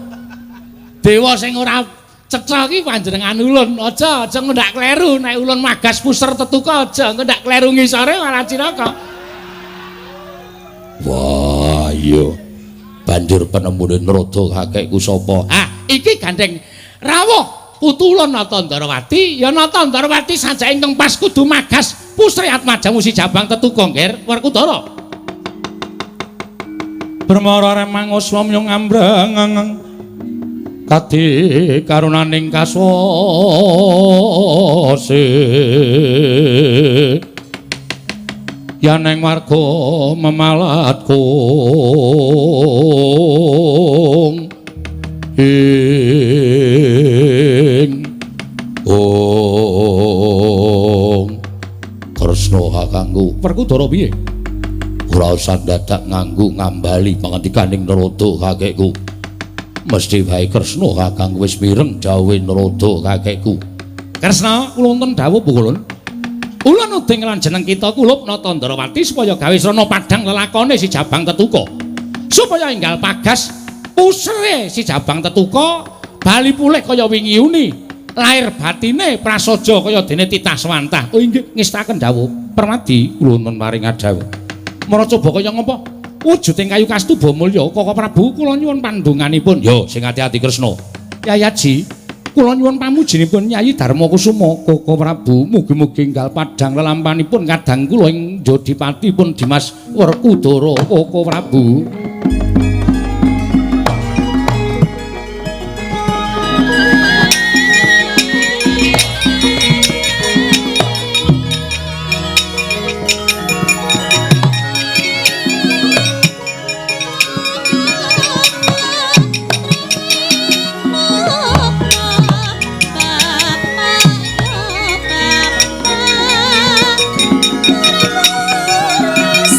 Dewa sing ora cetha ki panjenengan ulun. Aja, aja ngendak kleru nek ulun magas puser tetuka aja ngendak kleru ngisore malah cilaka. Wah, iya. Banjur penemune nrada kakekku sapa? Ah, iki gandeng rawuh putu ulun Nata Ndarawati. Ya Nata Ndarawati sajake ingkang pas kudu magas pusri atmajamu si Jabang Tetuka Ngger Werkudara. Permara remang uswa ngambrang kadi karunaning kaswase yaneng warga memalat kung ing ong Kresna kakangku. Werkudara piye? Ora usah dadak nganggo ngambali pangandikaning Narada kakekku. Mesti wae Kresna kakangku wis mireng dawuhe Narada kakekku. Kresna, kula wonten dawuh Bu Kulun. Ulun uding lan jeneng kita kulup Nata Ndarawati supaya gawe srana padhang lelakone si Jabang Tetuka. Supaya enggal pagas pusere si Jabang Tetuka bali pulih kaya wingi uni. Lahir batine prasaja kaya dene titah swantah. Oh inggih ngestaken dawuh. Permadi kula wonten paring dawuh. Mara coba kaya ngapa? Wujuding kayu Kastuba Mulya Koko Prabu kula nyuwun pandunganipun. Yo sing ati-ati Kresna. Yayaji, kula nyuwun pamujinipun Yayi Darma Kusuma Koko Prabu mugi-mugi enggal padhang lelampanipun kadang kula ing Jodipatipun Dimas Werkudara Koko Prabu.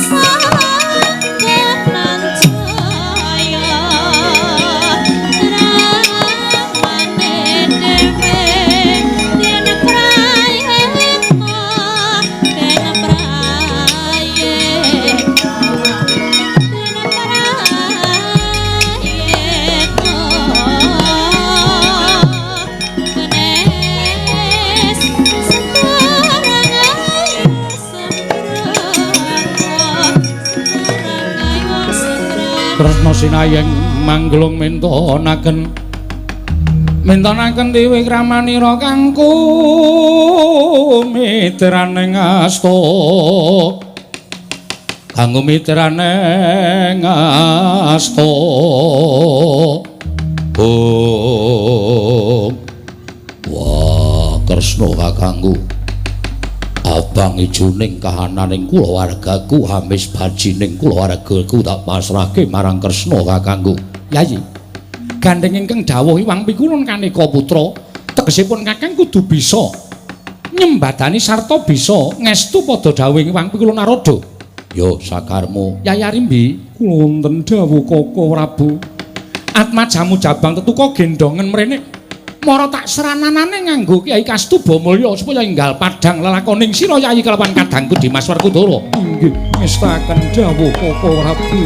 Bapak Kresna sinayeng mangglung mintonaken mintonaken diwikramanira kangku mitraning asta kanggo mitraning asta. Oh. Wah, Kresna kakangku. Abang ijuning kahananing kulawargaku hamis bajining kulawargaku tak pasrahke marang Kresna kakangku. Yayi, gandeng ingkang dawuh Iwang Pikulun kaneka putra, tegesipun kakang kudu bisa nyembadani sarta bisa ngestu padha dawuh Iwang Pikulun Narada. Yo sakarmu. Yayi Arimbi, kula wonten dawuh Koko Prabu. Atmajamu Jabang Tetuka gendongen mrene. Mara tak serananane nganggo Kyai Kastuba Mulya supaya enggal padhang lelakoning sira Yayi kelawan kadangku Dimas Werkudara. Inggih, ngestaken dawuh Koko Prabu.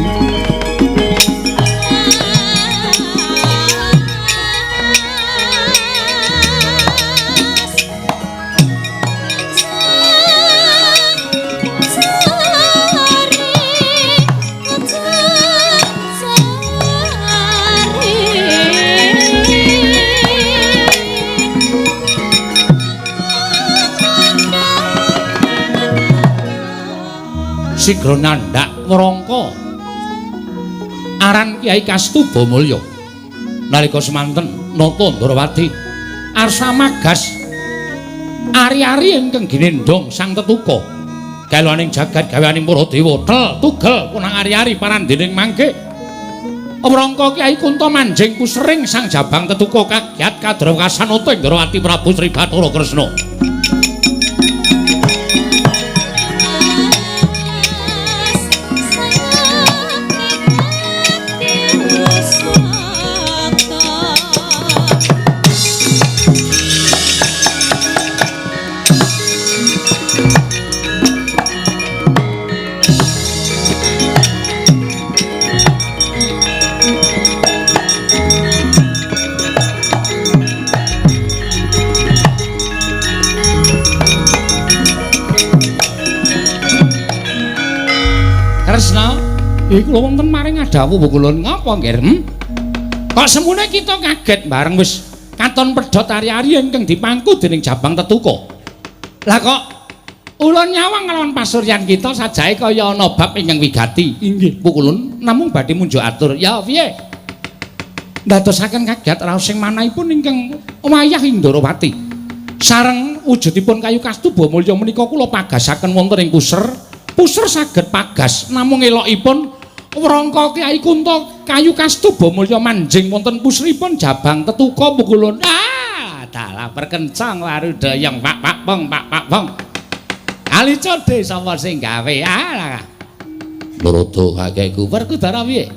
Sigra nandhak wrangka aran Kyai Kastuba Mulya. Nalika semanten nata Ndrawati arsa magas ari-ari ingkang ginendhong Sang Tetuka galuaning jagat gaweaning para dewa tel tugel punang ari-ari parandening mangke wrangka Kyai Kunta manjing pusering Sang Jabang Tetuka kagiat kadrawkasan nata Ndrawati Prabu Sri Bathara Kresna. Kresna, iku lho wonten maring adhawuh kula ngapa nggih? Kok semune kita kaget bareng wis katon pedhot ari-ari ingkang dipangku dening Jabang Tetuka. Lah kok ulun nyawang nglawan pasuryan kita sajae kaya ana bab ingkang wigati. Inggih, pukulun namung badhe munjuk atur. Ya piye? Ndadosaken kaget raos sing manahipun ingkang wayah ing Ndrawati. Sareng wujudipun kayu Kastuba Mulya menika kula pagasaken wonten ing puser. Puser saged pagas namung elokipun wrangka Kyai Kunta kayu Kastuba Mulya manjing wonten puseripun Jabang Tetuka pukulun. Ah, dalah perkencang warudayang pak pak pong pak pak pong. Kali codhe sapa sing gawe? Ah, Narada kakekku Werkudara piye?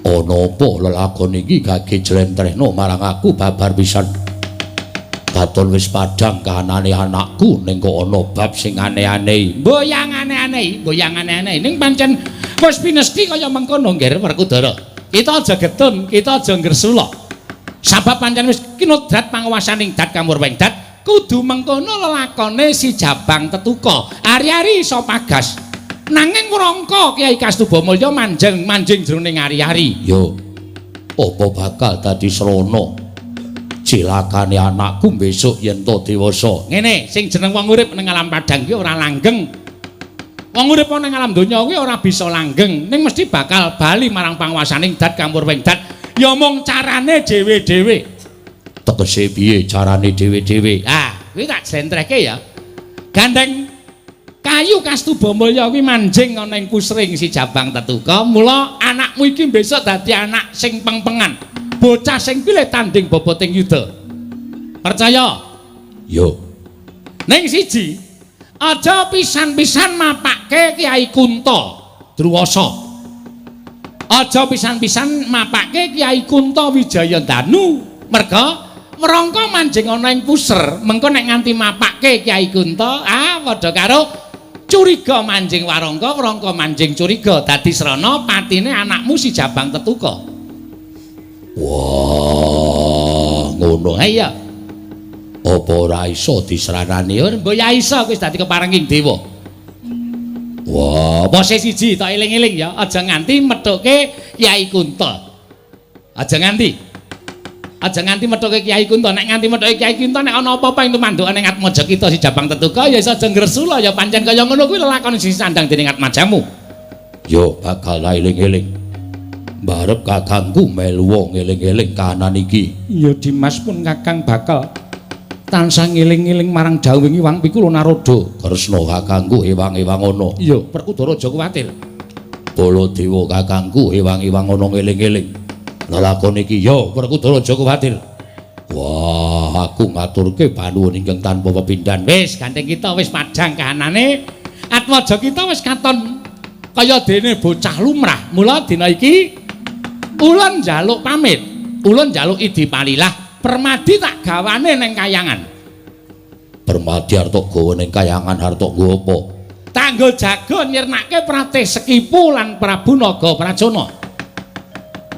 Ana apa lelakon iki gage jlentrehno marang aku babar pisan. Katon wis padhang kahanane anakku ning kok ana bab sing aneh-aneh. Mboyang aneh-aneh, mboyang aneh-aneh ning pancen wis pinesti kaya mengkono nggih Werkudara. Kita aja getun, kita aja ngresula. Sabab pancen wis kinodrat panguwasaning dat kamurweng dat kudu mengkono lelakone si Jabang Tetuka. Ari-ari iso pagas. Nanging wrangka Kyai Kastuba Mulya manjing jroning ari-ari. Yo, apa bakal dadi srana cilakane anakku besok yen to dewasa? Ngene, sing jeneng wong urip ning alam padhang kuwi ora langgeng. Wong urip ning alam donya kuwi ora bisa langgeng, ning mesti bakal bali marang panguwasaning dat kamurweng dat. Ya mung carane dhewe-dhewe. Tegese piye carane dhewe-dhewe? Ah, kuwi tak jlentrehke ya. Gandeng kayu Kastuba Mulya kuwi manjing ana ing pusring si Jabang Tetuka, mula anakmu iki besok dadi anak sing pengpengan. Bocah sing pilih tanding boboting yuda. Percaya? Yo. Ning siji, aja pisan-pisan mapake Kyai Kunta Druwasa. Aja pisan-pisan mapake Kyai Kunta Wijayandanu. Merga wrangka manjing ana ing puser, mengko nek nganti mapake Kyai Kunta, ah padha karo curiga manjing warangka, wrangka manjing curiga, dadi srana patine anakmu si Jabang Tetuka. Wah, ngono. Ha iya. Apa ora iso disranani? Mbok ya iso wis dadi keparenging dewa. Wah, pose siji tak eling-eling ya, aja nganti methuke Kyai Kunta. Aja nganti. Aja nganti methuke Kyai Kunta. Nek nganti methuke Kyai Kunta nek ana apa-apa ing tumandukane ning Atmaja kita si Jabang Tetuka ya iso aja ngresula ya pancen kaya ngono kuwi lelakon sing sandang dening Atmajamu. Yo bakal eling-eling. Barep kakangku melu ngeling-eling kahanan iki. Ya Dimas pun kakang bakal tansah ngeling-eling marang dawuh Hyang Pikula Narada. Kresna kakangku ewang-ewang ana. Iya, Werkudara aja kuwatir. Baladewa kakangku ewang-ewang ana ngeling-eling. Lelakon iki ya Werkudara aja kuwatir. Wah, aku ngaturke panuwun ingkang tanpa pepindhan. Wis, gandeng kita wis padhang kahanane. Atmaja kita wis katon kaya dene bocah lumrah. Mula dina iki ulun njaluk pamit. Ulun njaluk idi palilah. Permadi tak gawane ning kayangan. Permadi arep gawa ning kayangan arep nggo apa? Tanggo jaga nyirnake Pratih Sekipu lan Prabu Naga Pracona.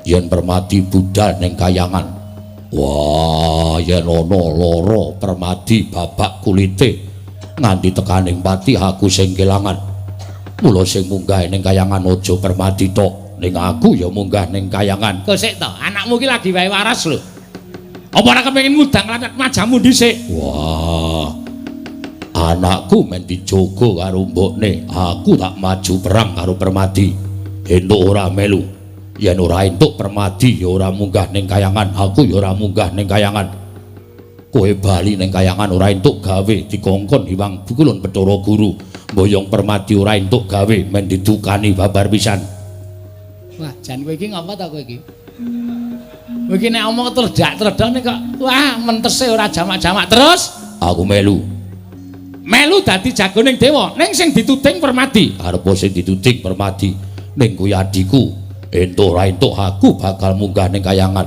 Yen Permadi budal ning kayangan. Wah, yen ana lara Permadi babak kulite nganti tekaning pati aku sing kelangan. Mula sing munggah ning kayangan aja Permadi tok, ning aku ya munggah ning kayangan. Kok sik to, anakmu ki lagi wae waras lho. Apa ora kepengin ngudang majamu dhisik? Wah. Anakku men dijogo karo mbokne, aku tak maju perang karo Permadi. Entuk ora melu. Yen ora entuk Permadi ya ora munggah ning kayangan, aku ya ora munggah ning kayangan. Kowe bali ning kayangan ora entuk gawe dikongkon Hyang Pikulun Bathara Guru. Mboyong Permadi ora entuk gawe men didukani babar pisan. Wah, jan kowe iki ngapa ta kowe iki? Kowe iki nek omong tredak-tredone kok wah mentese ora jamak-jamak terus aku melu. Melu dadi jagoning dewa, ning sing dituding Permadi. Arepa sing dituding Permadi ning kuwi adhiku. Entuk ora entuk aku bakal munggah ning kayangan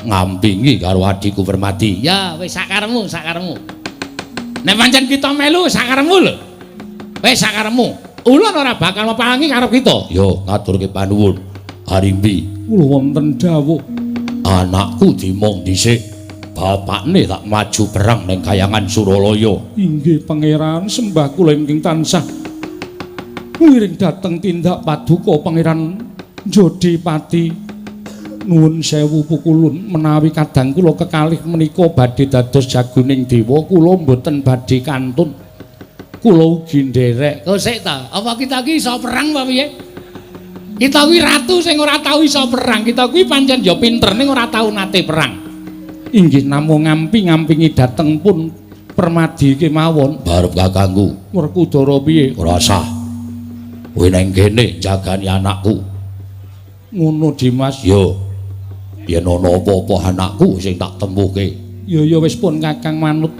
ngampingi karo adhiku Permadi. Ya wis sakaremu, sakaremu. Nek pancen kita melu sakaremu lho. Wis sakaremu. Ulun ora bakal mepangi karo kita. Yo ngaturke panuwun. Arimbi, kula wonten dawuh. Anakku dimong dhisik, bapakne tak maju perang ning kayangan Suralaya. Inggih pangeran, sembah kula ingkang tansah ngiring dhateng tindak paduka pangeran Jodipati. Nuwun sewu pukulun menawi kadang kula kekalih menika badhe dados jagoning dewa, kula mboten badhe kantun. Kula ugi nderek. Kok sik ta, apa kita iki iso perang apa piye? Kita kuwi ratu sing ora tau iso perang. Kita kuwi pancen ya pinter ning ora tau nate perang. Inggih namung ngampi-ngampingi dhateng pun Permadi kemawon. Barep kakangku. Werkudara piye? Ora sah. Kowe nang kene jagani anakku. Ngono Dimas. Yo. Yen ana apa-apa anakku sing tak tempuhke. Ya ya wis pun kakang manut.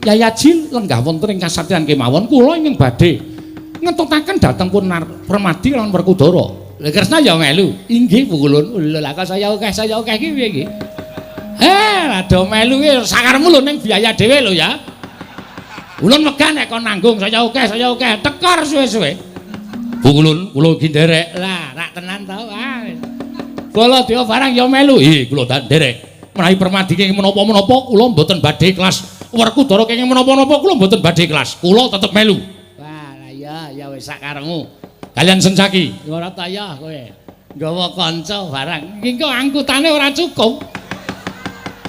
Yayaji lenggah wonten ing kasatriyan kemawon kula ingkang badhe ngetutaken dhateng pun Permadi lan Werkudara. Lha Kresna ya melu. Inggih pukulun. Lho lah kok saya akeh iki piye iki? Rada melu ki sakaremu lho ning biaya dhewe lho ya. Ulun wegah nek kon nanggung saya akeh tekor suwe-suwe. Pukulun kula iki nderek. Lah rak tenan to. Ah. Baladewa barang ya melu. Ih kula tak nderek. Menawi Permadi kenging menapa-menapa kula mboten badhe ikhlas. Werkudara kenging menapa-napa kula mboten badhe ikhlas. Kula tetep melu. Wah, lah ya ya wis sakaremu. Kalian Sencaki. Ora ta ya kowe. Nggawa kanca barang. Iki kok angkutane ora cukup.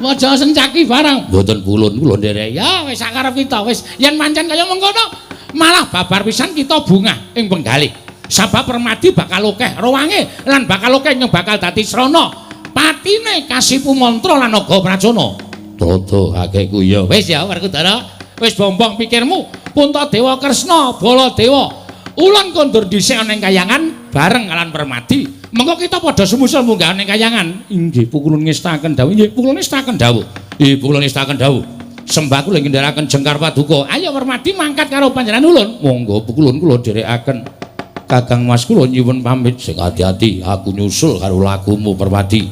Aja Sencaki barang. Mboten pulun kula nderek. Ya wis sakarep kita wis. Yen pancen kaya mengkono malah babar pisan kita bungah ing penggalih. Sabab Permadi bakal akeh rawange lan bakal akeh nyong bakal dadi srana. Patine kasipu mantra lan naga pracana. Toto kakekku ya. Wis ya Werkudara, wis bombong pikirmu. Puntadewa Kresna Baladewa. Ulun kondur dhisik ana ing kayangan bareng kalian Permadi. Mengko kita padha sumusul munggah ning kayangan. Inggih pukulun ngestaken dawuh. Inggih pukulun ngestaken dawuh. Inggih pukulun ngestaken dawuh. Sembah kula ngendharaken jengkar paduka. Ayo Permadi mangkat karo panjenengan ulun. Monggo pukulun kula dherekaken. Kakang Mas kula nyuwun pamit. Sing ati-ati aku nyusul karo lagumu Permadi.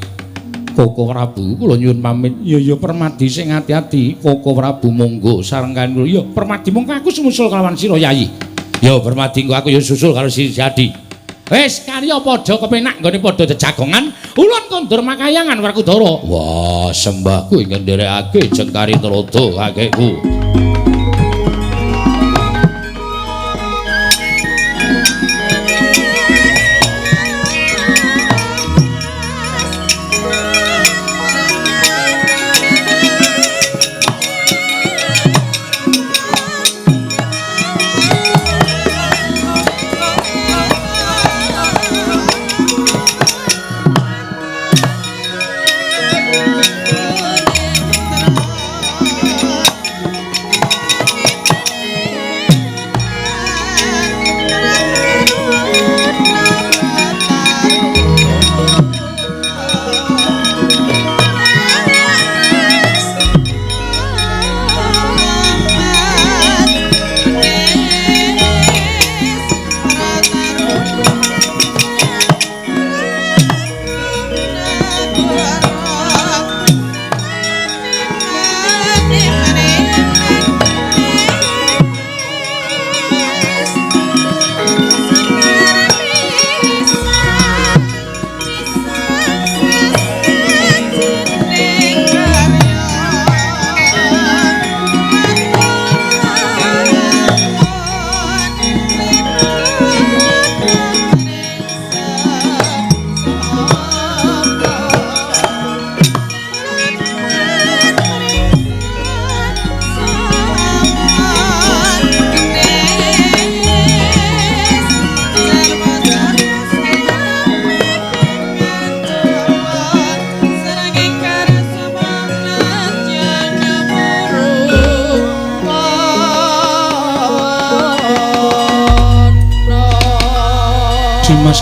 Koko Prabu kula nyuwun pamit. Ya ya Permadi sing ati-ati. Koko Prabu monggo sareng kalian kula. Ya Permadi mongko aku sumusul kelawan sira Yayi. Ya Permadi engko aku ya susul karo si Adi. Wis karya padha kepenak nggone padha jejagongan, ulun kondur makayangan Werkudara. Wah, sembahku ingkang nderekake jengkari tuladha kakekku.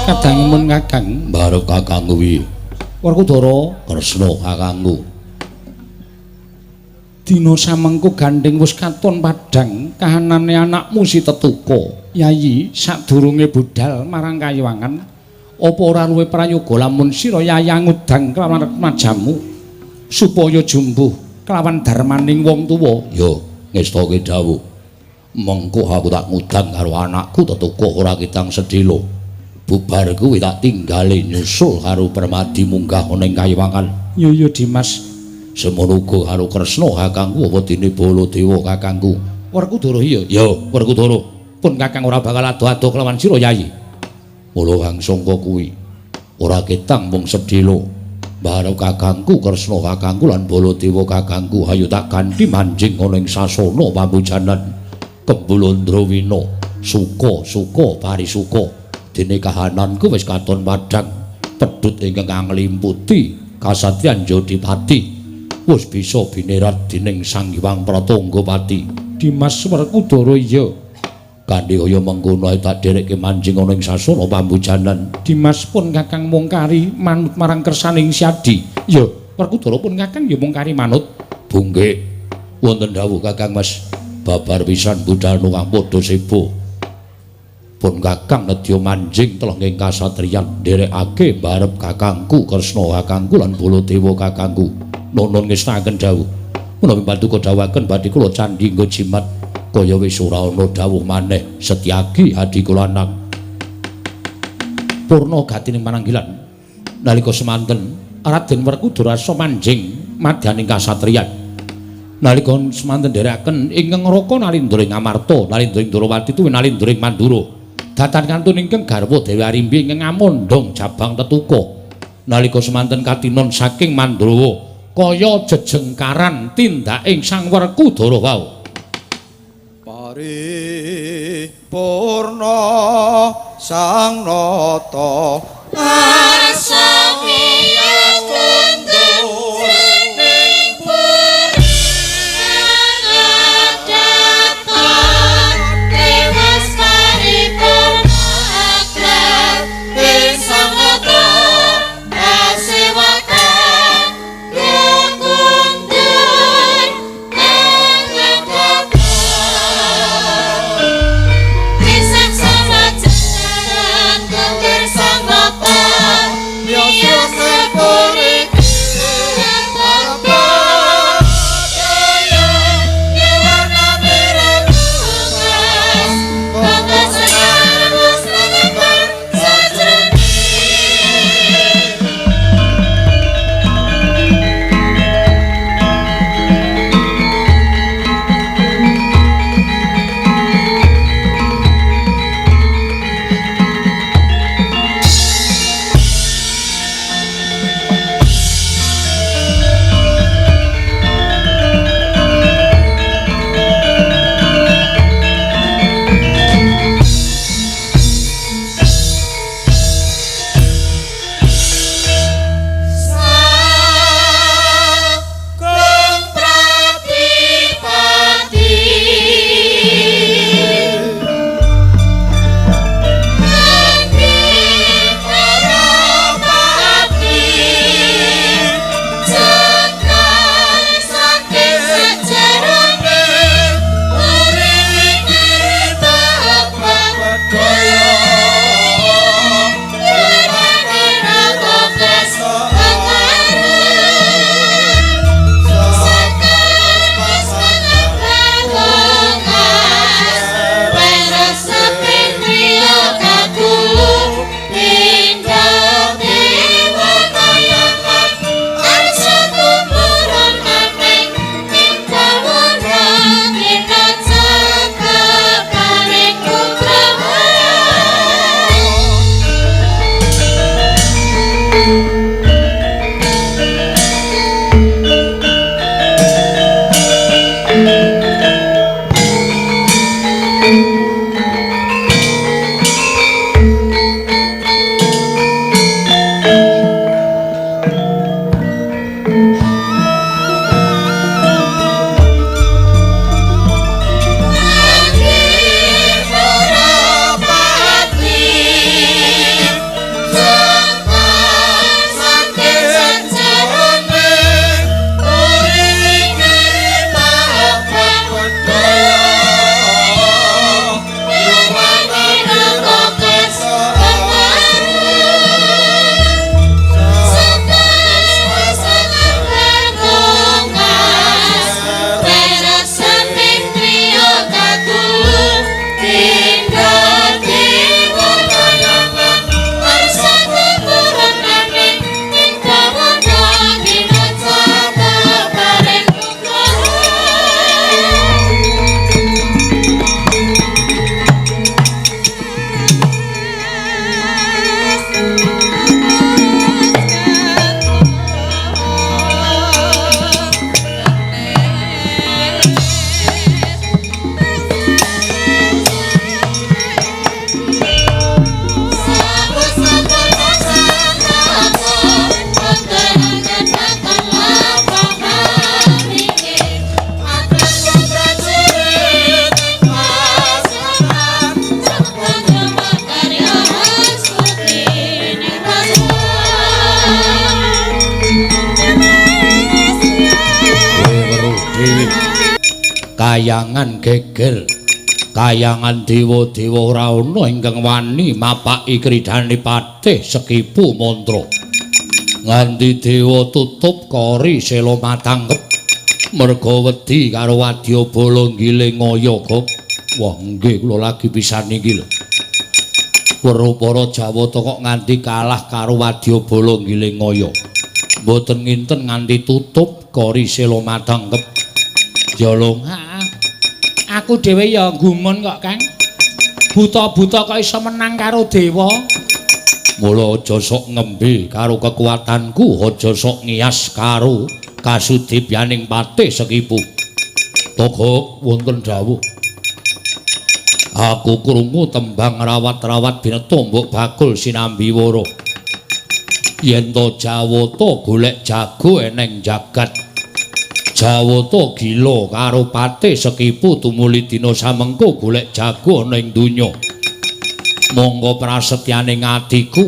Kadangemun Kakang. Barep kakangku piye? Werkudara Kresna kakangku. Dina samengko gandheng wis katon padhang kahanane anakmu si Tetuka. Yayi, sadurunge budhal marang kayiwangan, apa ora luwih prayoga lamun sira yayi ngudang kelawan remajamu supaya jumbuh kelawan darmaning wong tuwa? Ya, ngestake dawuh. Mengko aku tak ngudang karo anakku Tetuka ora kitang sedhela. Bubar kuwi tak tinggale nyusul karo Permadi munggah ana ing kayiwangan. Ya ya Dimas. Semono uga karo Kresna kakangku apa dene Baladewa kakangku. Werkudara iya. Ya, Werkudara. Pun kakang ora bakal ado-ado kelawan sira Yayi. Mula kang sangka kuwi ora ketang mung sedhela. Barep kakangku Kresna kakangku lan Baladewa kakangku hayo tak ganti manjing ana ing sasana pambujanan. Kembul Andrawina, suka suka parisuka. Dene kahananku wis katon padhang. Pedhut ingkang nglimputi kasatriyan Jodipati. Wis bisa binerat dening Sang Hyang Pratanggapati. Dimas Werkudara iya. Kanthi kaya mengkono ae tak dherekke manjing ana ing sasana pambujanan. Dimas pun kakang mung kari manut marang kersaning Siadi. Ya, Werkudara pun kakang ya mung kari manut. Bunggek wonten dawuh Kakang Mas, babar pisan budal kang padha sebo. Pun kakang nedya manjing telenging kasatriyan nderekake mbarep kakangku Kresna kakangku lan Baladewa kakangku. Nonon ngestakaken dawuh. Menawi paduka dawuhaken badhe kula candhi nggo jimat kaya wis ora ana dawuh maneh Setyaki adi kula lanang. Purna gatining pananggilan nalika semanten Raden Werkudara asa manjing madyaning kasatriyan. Nalika semanten nderekaken ingkang Raka Nalindra ing Amarta, Nalindra ing Ndrawati tuwin Nalindra ing Mandura. Datan kantun ingkang garwa Dewi Arimbi ingkang ngamondhong jabang Tetuka. Nalika semanten katinon saking Mandrawa kaya jejengkaran tindaking Sang Werkudara wau. Paripurna Sang Nata Kayangan geger. Kayangan dewa-dewa ora ana ingkang wani mapaki kridhane Patih Sekipu Mantra. Nganti dewa tutup kori sela matangkep merga wedi karo wadyabala nggiling ngaya. Wah nggih kula lagi pisan niki lho. Weruh para Jawata kok nganti kalah karo wadyabala nggiling ngaya. Mboten nginten nganti tutup kori sela matangkep. Jalung Aku dhewe ya gumun kok, Kang. Buta-buta kok iso menang karo dewa. Mula aja sok ngembe karo kekuatanku, aja sok ngiyas karo kasudibyaning Patih Sekipu. Togok wonten dawuh. Aku krungu tembang rawat-rawat bineta mbok bakul sinambi wara. Yen to Jawata golek jago eneng jagat. Jawata gila karo Patih Sekipu tumuli dina samengko golek jago ana ing donya. Monggo prasetyane atiku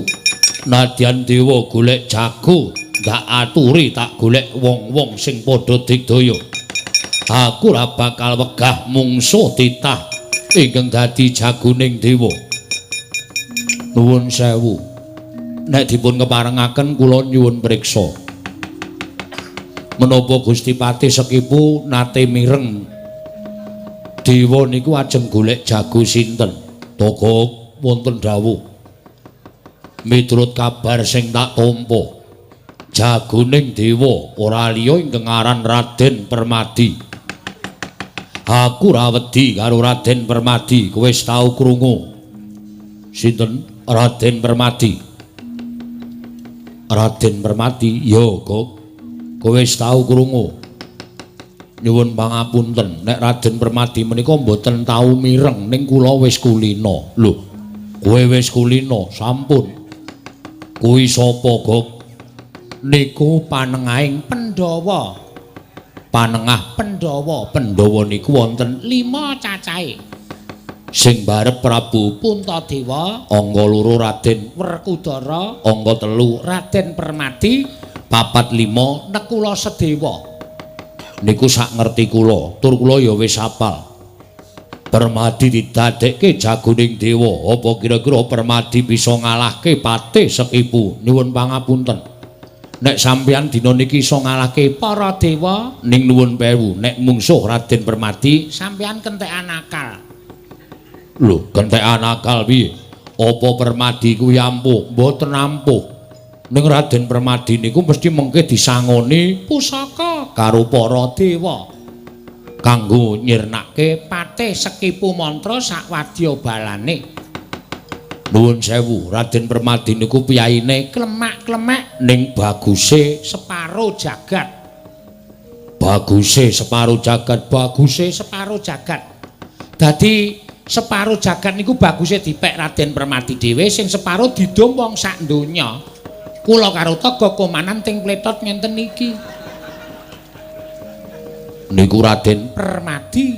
nadyan dewa golek jago ndak aturi tak golek wong-wong sing padha digdaya. Aku ora bakal wegah mungsuh titah ingkang dadi jagoning dewa. Nuwun sewu. Nek dipun keparengaken kula nyuwun priksa. Menapa Gusti Patih Sekipu nate mireng dewa niku ajeng golek jago sinten? Togok wonten dawuh. Miturut kabar sing tak tampa, jagoning dewa ora liya ingkang aran Raden Permadi. Aku ora wedi karo Raden Permadi, kowe wis tau krungu. Sinten? Raden Permadi. Raden Permadi? Ya, Gok. Kowe wis tau krungu. Nyuwun pangapunten, nek Raden Permadi menika mboten tau mireng ning kula wis kulina. Lho, kowe wis kulina? Sampun. Kuwi sapa, Gok? Niku panengahing Pandhawa. Panengah Pandhawa. Pandhawa niku wonten 5 cacahe. Sing barep Prabu Puntadewa, angka 2 Raden Werkudara, angka 3 Raden Permadi, 4 5 Nekula Sedewa. Niku sak ngerti kula, tur kula ya wis apal. Permadi didadekke jagoning dewa. Apa kira-kira Permadi bisa ngalahke Patih Sekipu? Nyuwun pangapunten. Nek sampeyan dina niki iso ngalahke para dewa, ning nuwun pewu, nek mungsuh Raden Permadi sampeyan kentekan akal. Lho, kentekan akal piye? Apa Permadi kuwi ampuh? Mboten ampuh. Ning Raden Permadi niku mesti mengke disangoni pusaka karo para dewa kanggo nyirnake Patih Sekipu Mantra sak wadya balane. Nuwun sewu, Raden Permadi niku piyaine klemak-klemek ning baguse separo jagat. Baguse separo jagat, baguse separo jagat. Dadi separo jagat niku baguse dipek Raden Permadi dhewe, sing separo didum wong sak donya. Kula karo Togok komanan ting pletot ngenten niki. Niku Raden Permadi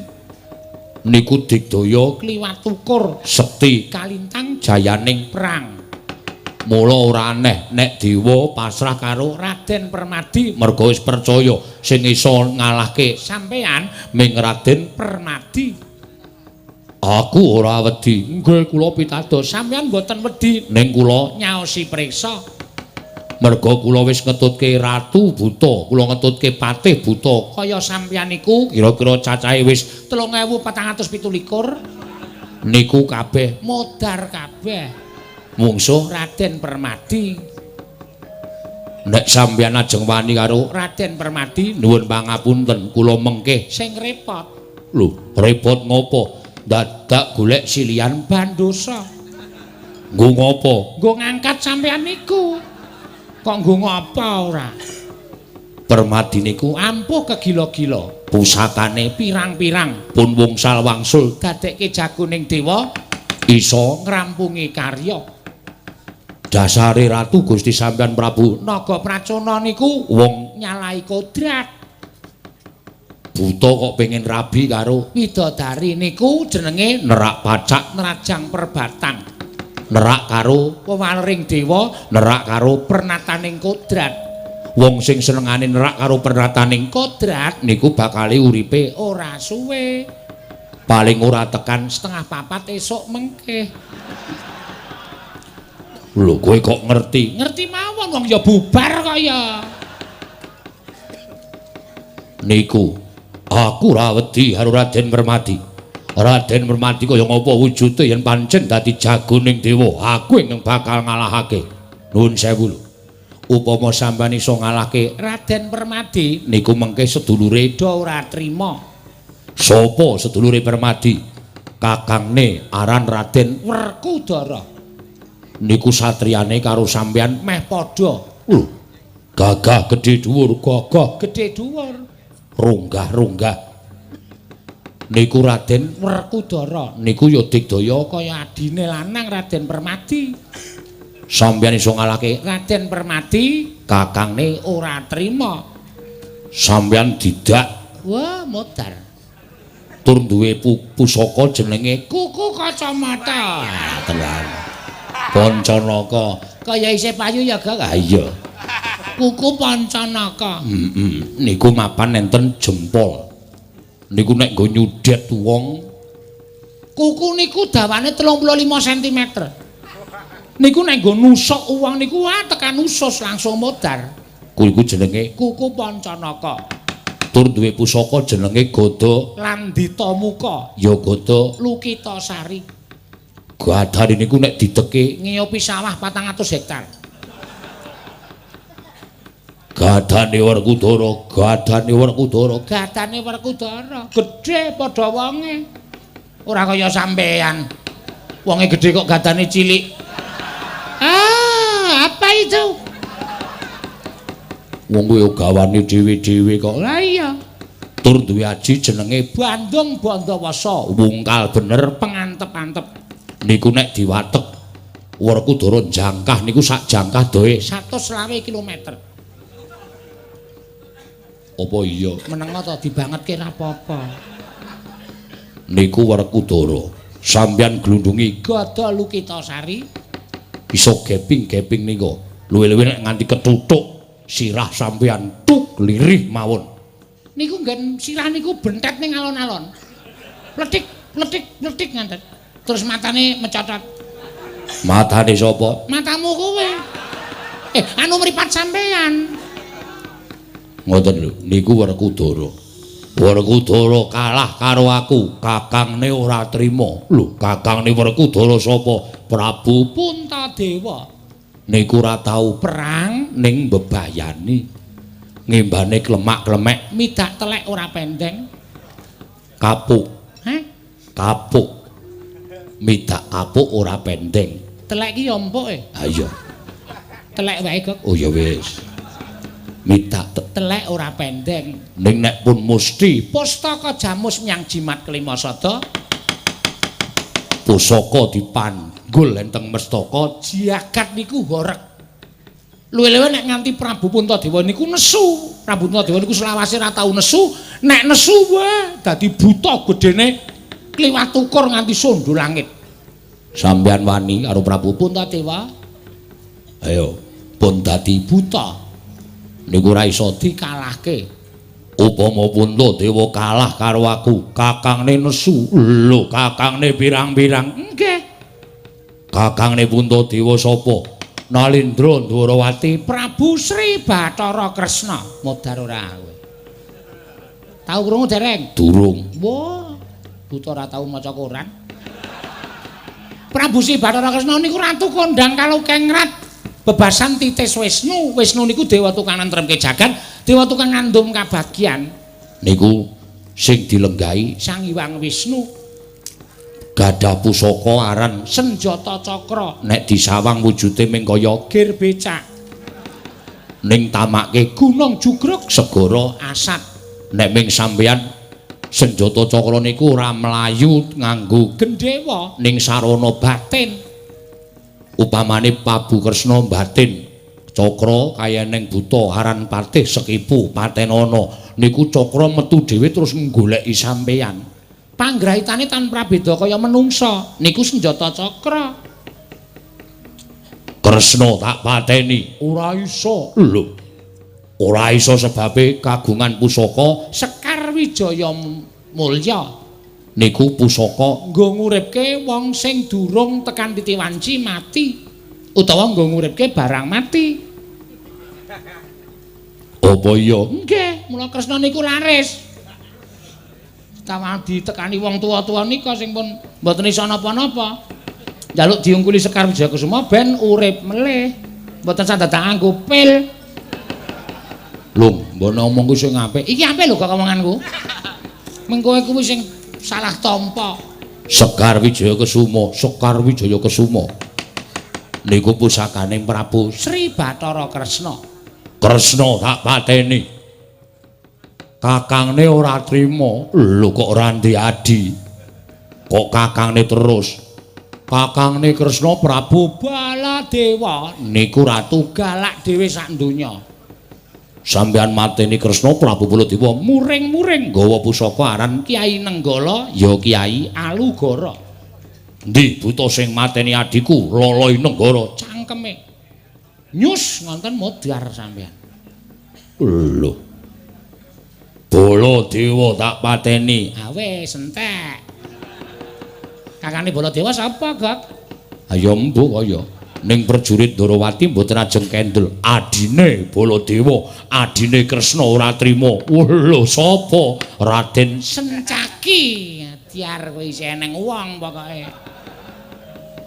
niku digdaya kliwat ukur sekti kalintang jayaning perang. Mula ora aneh nek dewa pasrah karo Raden Permadi merga wis percaya sing iso ngalahke sampeyan ming Raden Permadi. Aku ora wedi. Nggih kula pitados, sampeyan mboten wedi ning kula nyaosi priksa. Merga kula wis ngetutke Ratu Buta, kula ngetutke Patih Buta. Kaya sampeyan niku kira-kira cacahe wis 3427 niku kabeh modar kabeh mungsuh Raden Permadi. Nek sampeyan ajeng wani karo Raden Permadi nuwun pangapunten, kula mengke sing repot. Lho, repot ngopo? Dadak golek silian bandosa. Nggo ngopo? Nggo ngangkat sampeyan niku. Kok nggo ngapa ora? Permadi niku ampuh kegila-gila. Pusakane pirang-pirang pun wungsal wangsul dadekke jagoning dewa iso ngrampungi karya. Dasare Ratu Gusti sampeyan Prabu Naga Pracona niku wong nyalahi kodrat. Buta kok pengen rabi karo widodari niku jenenge nerak pacak nerajang perbatang. Nerak karo wewalering dewa, nerak karo pernataning kodrat. Wong sing senengane nerak karo pernataning kodrat niku bakale uripe ora suwe. Paling ora tekan 3:30 esuk mengke. Lho kowe kok ngerti? Ngerti mawon wong ya bubar kok ya. Niku aku ora wedi karo Raden Permadi. Raden Permadi kaya ngapa wujude yen pancen dadi jagoning dewa, aku ingkang bakal ngalahake. Nuwun sewu lho. Upama sampeyan iso ngalahke Raden Permadi niku mengke sedulure do ora trima. Sapa sedulure Permadi? Kakangne aran Raden Werkudara. Niku satriyane karo sampeyan meh padha. Lho, gagah gedhe dhuwur, gagah gedhe dhuwur, runggah-runggah. Niku Raden Werkudara niku ya digdaya kaya adine lanang Raden Permadi. Sampeyan iso ngalahke Raden Permadi, kakangne ora trima. Sampeyan didak. Wah, modar. Tur duwe pusaka jenenge kuku kacamata. Tenan. Pancanaka. Kaya isih payu ya, Gak? Ha iya. Kuku Pancanaka. Heeh. Niku mapan enten jempol. Niku nek nggo nyudhet wong, kuku niku dawane 35 cm. Niku nek nggo nusuk wong niku wah tekan usus langsung modar. Kuwi iku jenenge kuku Pancanaka. Tur duwe pusaka jenenge Gada Landita Muka. Ya Gada Lukitasari. Gadane niku nek dideke ngiopi sawah 400 hektar. Gadane Werkudara, gadane Werkudara, gadane Werkudara gedhe padha wonge. Ora kaya sampean. Wonge gedhe kok gadane cilik. Ah, apa itu? Wong kuwi gawane dhewe-dhewe kok. Lah iya. Tur duwe aji jenenge Bandung Bandawasa. Wungkal bener pengantep-antep. Niku nek diwatek Werkudara jangkah niku sak jangkah doe 120 kilometer. Apa iya? Menengo to dibangetke ra apa-apa. Niku Werkudara. Sampeyan glundungi Gada Lukitasari iso geping-geping nika. Luwih-luwih nek nganti ketutuk sirah sampeyan tuk lirih mawon. Niku nggen sirah niku bentet ning alon-alon. Pletik, pletik, pletik nganten. Terus matane mecotot. Matane sapa? Matamu kowe. Anu mripat sampeyan. Ngoten lho, niku Werkudara. Werkudara kalah karo aku, kakangne ora trima. Lho, kakangne Werkudara sapa? Prabu Puntadewa. Niku ora tau perang ning bebayani. Ngimbane klemak-klemek, midak telek ora pendeng. Kapuk. Heh? Kapuk. Midak kapuk ora pendeng. Telek ki ya empuk e. Ha iya. Telek wae, Gok. Oh ya wis. Midak telek ora pendeng. Ning nek pun musti pustaka jamus menyang jimat kelima sada, pusaka dipanggul enteng mestaka, jagat niku horeg. Luwih-luwih nek nganti Prabu Puntadewa niku nesu. Prabu Puntadewa niku selawase ora tau nesu, nek nesu wae dadi buta gedene kliwat ukur nganti sondo langit. Sampeyan wani karo Prabu Puntadewa? Ayo, pun dadi buta. Niku ora iso dikalahke. Upama Puntadewa kalah karo aku, kakangne nesu. Lho, kakangne pirang-pirang? Nggih. Kakangne Puntadewa sapa? Nalindra Ndwarawati, Prabu Sri Bathara Kresna. Modar ora kowe. Tau krungu dereng? Durung. Wah, buta ora tau maca koran. Prabu Sri Bathara Kresna niku ratu kondang kalukengrat bebasan titis Wisnu. Wisnu niku dewa tukang nentremke jagat, dewa tukang ngandum kabagyan. Niku sing dilenggahi Sang Hyang Wisnu. Gadah pusaka aran senjata cakra. Nek disawang wujude ming kaya gir becak. Ning tamake gunung jugruk segara asat. Nek ming sampeyan senjata cakra niku ora mlayu nganggo gendhewa ning sarana batin. Upamane Prabu Kresna batin cakra kaya ning buta aran patih sekipu patenana niku cakra metu dhewe terus nggoleki sampeyan. Panggrahitane tan prabeda kaya menungsa niku senjata cakra. Kresna tak pateni ora iso. Lho, Ora iso sebabe kagungan pusaka Sekar Wijaya Mulya. Niku pusaka nggo nguripke wong sing durung tekan titi wanci mati utawa nggo nguripke barang mati. Apa iya? Nggih, mula Kresna niku laris. Tawan ditekani wong tuwa-tuwa nika sing pun mboten iso napa-napa. Njaluk diungkuli Sekar Wijaya Kusuma ben urip melih. Mboten sah dadak nganggo pil. Lho, mbok omongku sing apik. Iki apik lho kok omonganku. Mengko kowe kuwi sing salah tampa. Sekar Wijaya Kusuma, Sekar Wijaya Kusuma. Niku pusakane Prabu Sri Bathara Kresna. Kresna tak pateni. Kakangne ora trima. Lho kok ora ndek adi. Kok kakangne terus. Kakangne Kresna Prabu Baladewa niku ratu galak dhewe sak donya. Sampeyan mateni Kresna Prabu Baladewa muring-muring nggawa pusaka aran Kyai Nenggala ya Kyai Alugara. Endi buta sing mateni adhiku Loloi Nenggara cangkeme. Nyus ngonten modar sampeyan. Lho. Baladewa tak pateni. Awe entek. Kakane Baladewa sapa, Gok? Ayo mbuh kaya. Ning prajurit Ndorowati mboten ajeng kendel. Adine Baladewa, adine Kresna ora trima. Lho sapa? Raden Sencaki. Diar kowe isih eneng wong pokoke.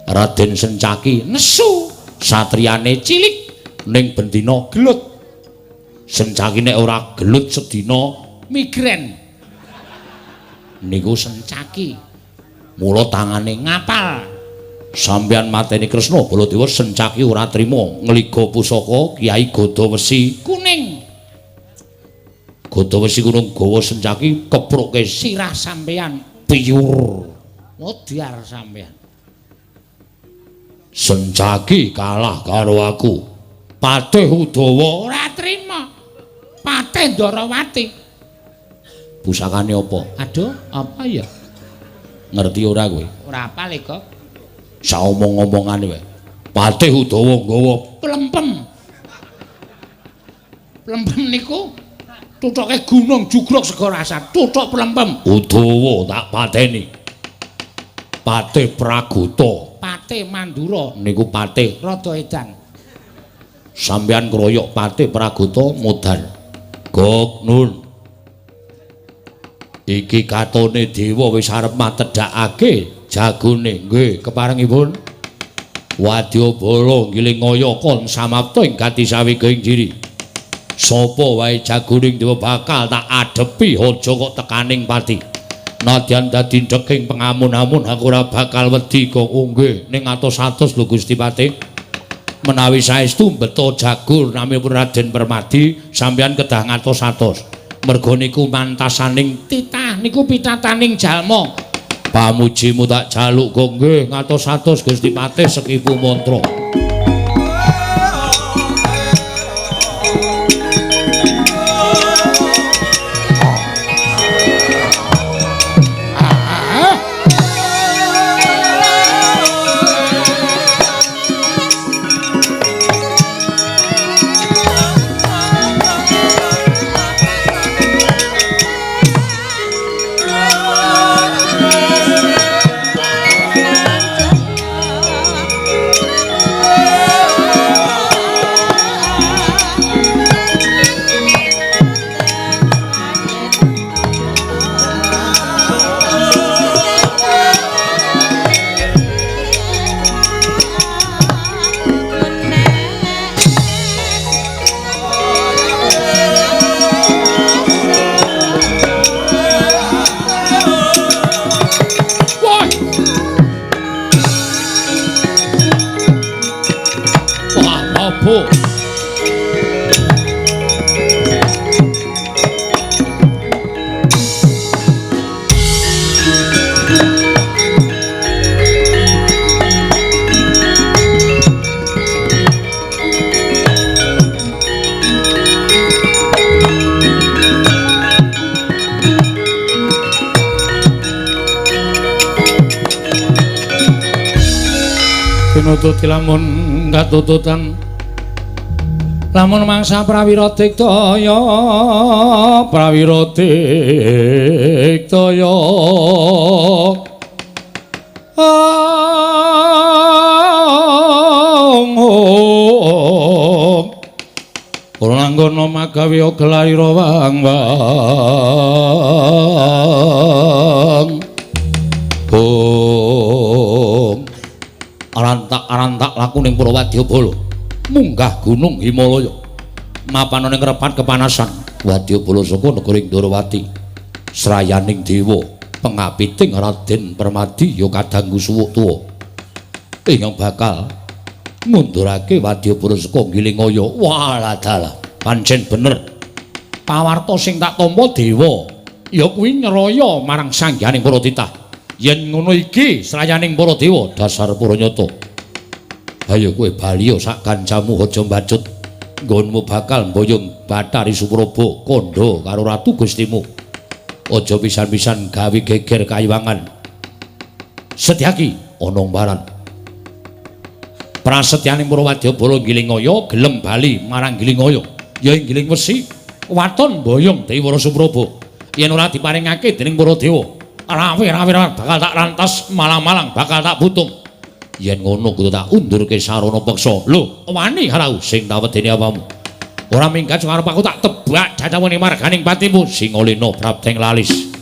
Raden Sencaki nesu, satriyane cilik ning bendina gelut. Sencaki nek ora gelut sedina migren. Niku Sencaki. Mula tangane ngapal. Sampeyan mateni Kresna Baladewa Sencaki ora trima ngliga pusaka Kyai Gada Wesi kuning. Gada Wesi kuning gawa Sencaki kepruke sirah sampeyan piyur. Modar sampeyan. Sencaki kalah karo aku. Patih Udawa ora trima. Patih Ndarawati. Pusakane apa? Aduh, apa ya? Ngerti ora kowe? Ora apal e, Gok. Saomong-omongane wae. Patih Udawa nggawa plempem. Plempem niku tutuke gunung jugruk segara asat, tutuk plempem. Udawa tak pateni. Patih Pragota, Patih Mandura niku patih rada edan. Sampeyan kroyok Patih Pragota modar. Gok nun. Iki katone dewa wis arep matedhakake jagone. Nggih, keparengipun. Wadyabala ngiling ngaya kon samapta ing gati sawiga ing jiri. Sapa wae jagoning dewa bakal tak adepi aja kok tekaning pati. Nadyan dadi ndeking pengamun-amun aku ora bakal wedi kok. Nggih, ning atos-atos lho Gusti Patih. Menawi saestu mbeta jago namipun Raden Permadi sampeyan kedah ngatos-atos. Merga niku mantasaning titah niku pitataning jalma. Pamujimu tak jaluk kok. Nggih, ngatos-atos Gusti Patih sekipu mantra. Pinututi lamun katututan Lamun mangsa prawira diktaya, prawira diktaya. Ong. Ora anggono magawe gelarira wang wang. Ong. Arantak-arantak laku ning Purwadyabala. Munggah gunung Himalaya. Mapan ning repat kepanasan. Wadyabala saka negara Ndorowati. Srayaning dewa pengapiting Raden Permadi ya kadangku suwuk tuwa. Ingkang bakal ngundurake wadyabala saka Gilingaya. Walah dalah, pancen bener. Pawarta sing tak tampa dewa ya kuwi nyeraya marang sangyaning para titah. Yen ngono iki srayaning para dewa dasar para nyata. Ayo kowe bali sak kancamu aja mbacut. Nggonmu bakal mboyong Bathari Supraba kandha karo ratu Gustimu. Aja pisan-pisan gawe geger kayiwangan. Setyaki ana mbaran. Prasetyaning para wadyabala Gilingaya gelem bali marang Gilingaya. Ya ing Giling Wesi waton mboyong Dewara Supraba. Yen ora diparingake dening para dewa, rawe-rawe bakal tak rantas, malang-malang bakal tak butung. Yen ngono kudu tak undurke sarana peksa. Lho, wani karo sing tak wedeni apamu. Ora minggat arep aku tak tebak cacamune marganing patimu Singalena prapteng lalis.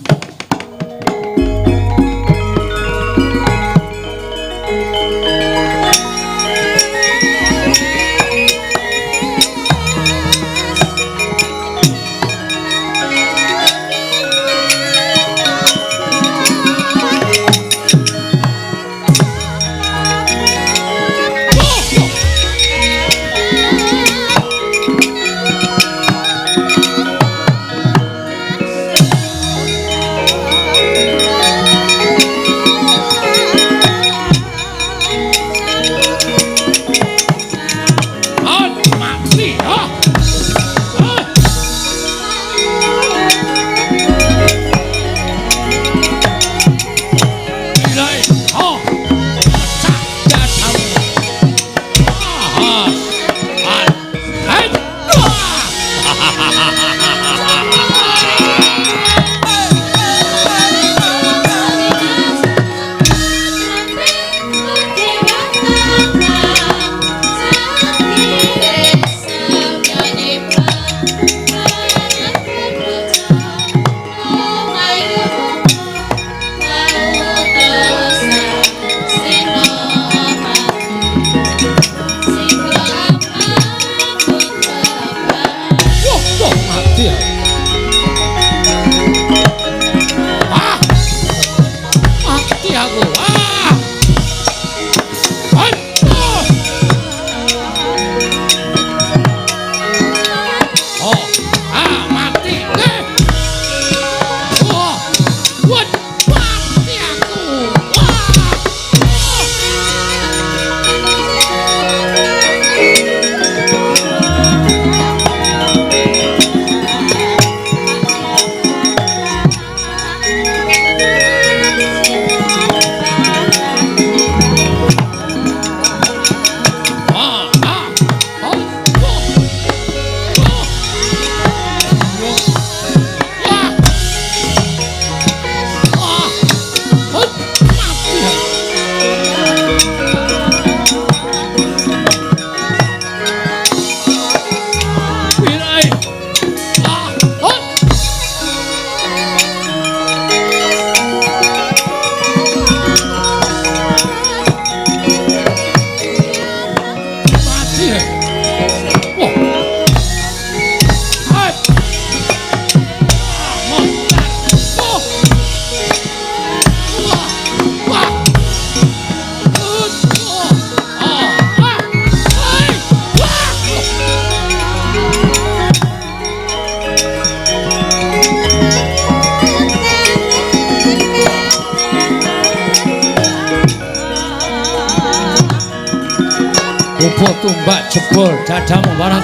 Opo tumbak jebol dadamu barat.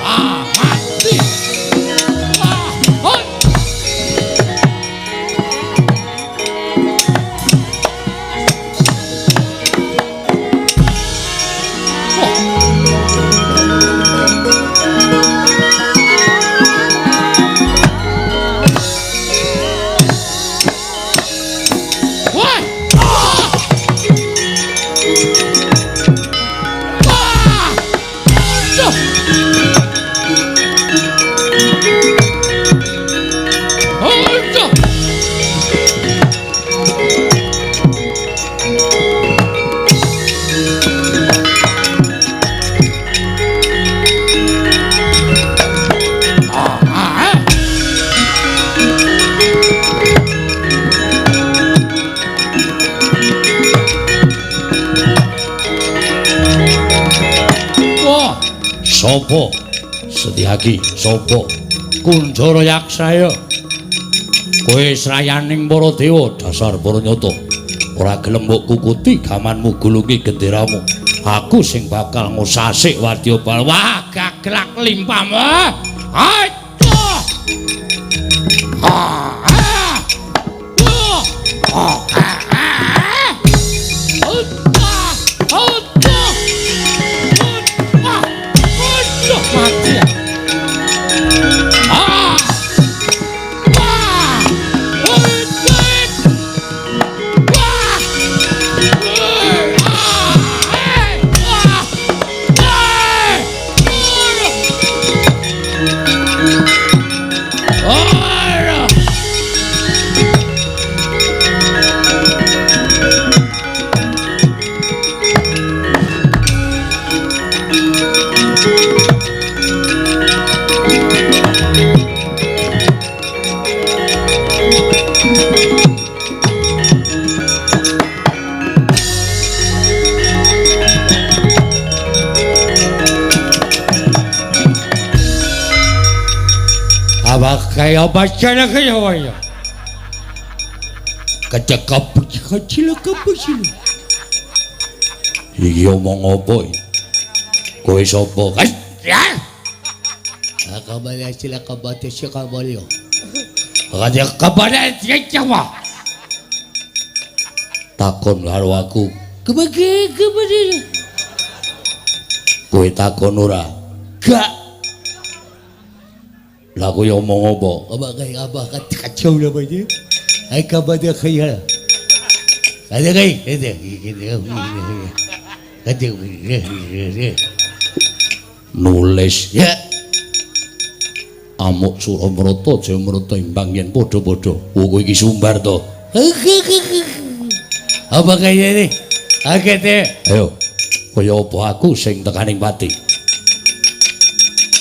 Ah, mati. Ah, hoi. Sapa? Setyaki, sapa? Kunjara Yaksaya. Kowe srayaning para dewa, dasar para nyata. Ora gelem mbok kukuti gamanmu gulungi genderamu. Aku sing bakal ngusasik wadyabala. Wah, gaglak limpahmu. Aduh. Ah. Ah. Kaya baca kaya waya. Kecekap kecil kecil. Iki omong apa iki? Kowe sapa? Ya. Akabala sila kabate sila kabalyo. Raja kabale sila. Takon karo aku. Kebagi kebagi. Kowe takon ora? Gak. Lah kowe omong apa? Apa kaya apa kacau lah baje. Ai kabade khaya. Ada kai? Ada. Ada. Nulis ya. Amuk Suramrata Jayamrata imbang yen padha-padha. Oh kowe iki sumbar to. Apa kaya ini? Akete. Ayo. Kaya apa aku sing tekaning pati?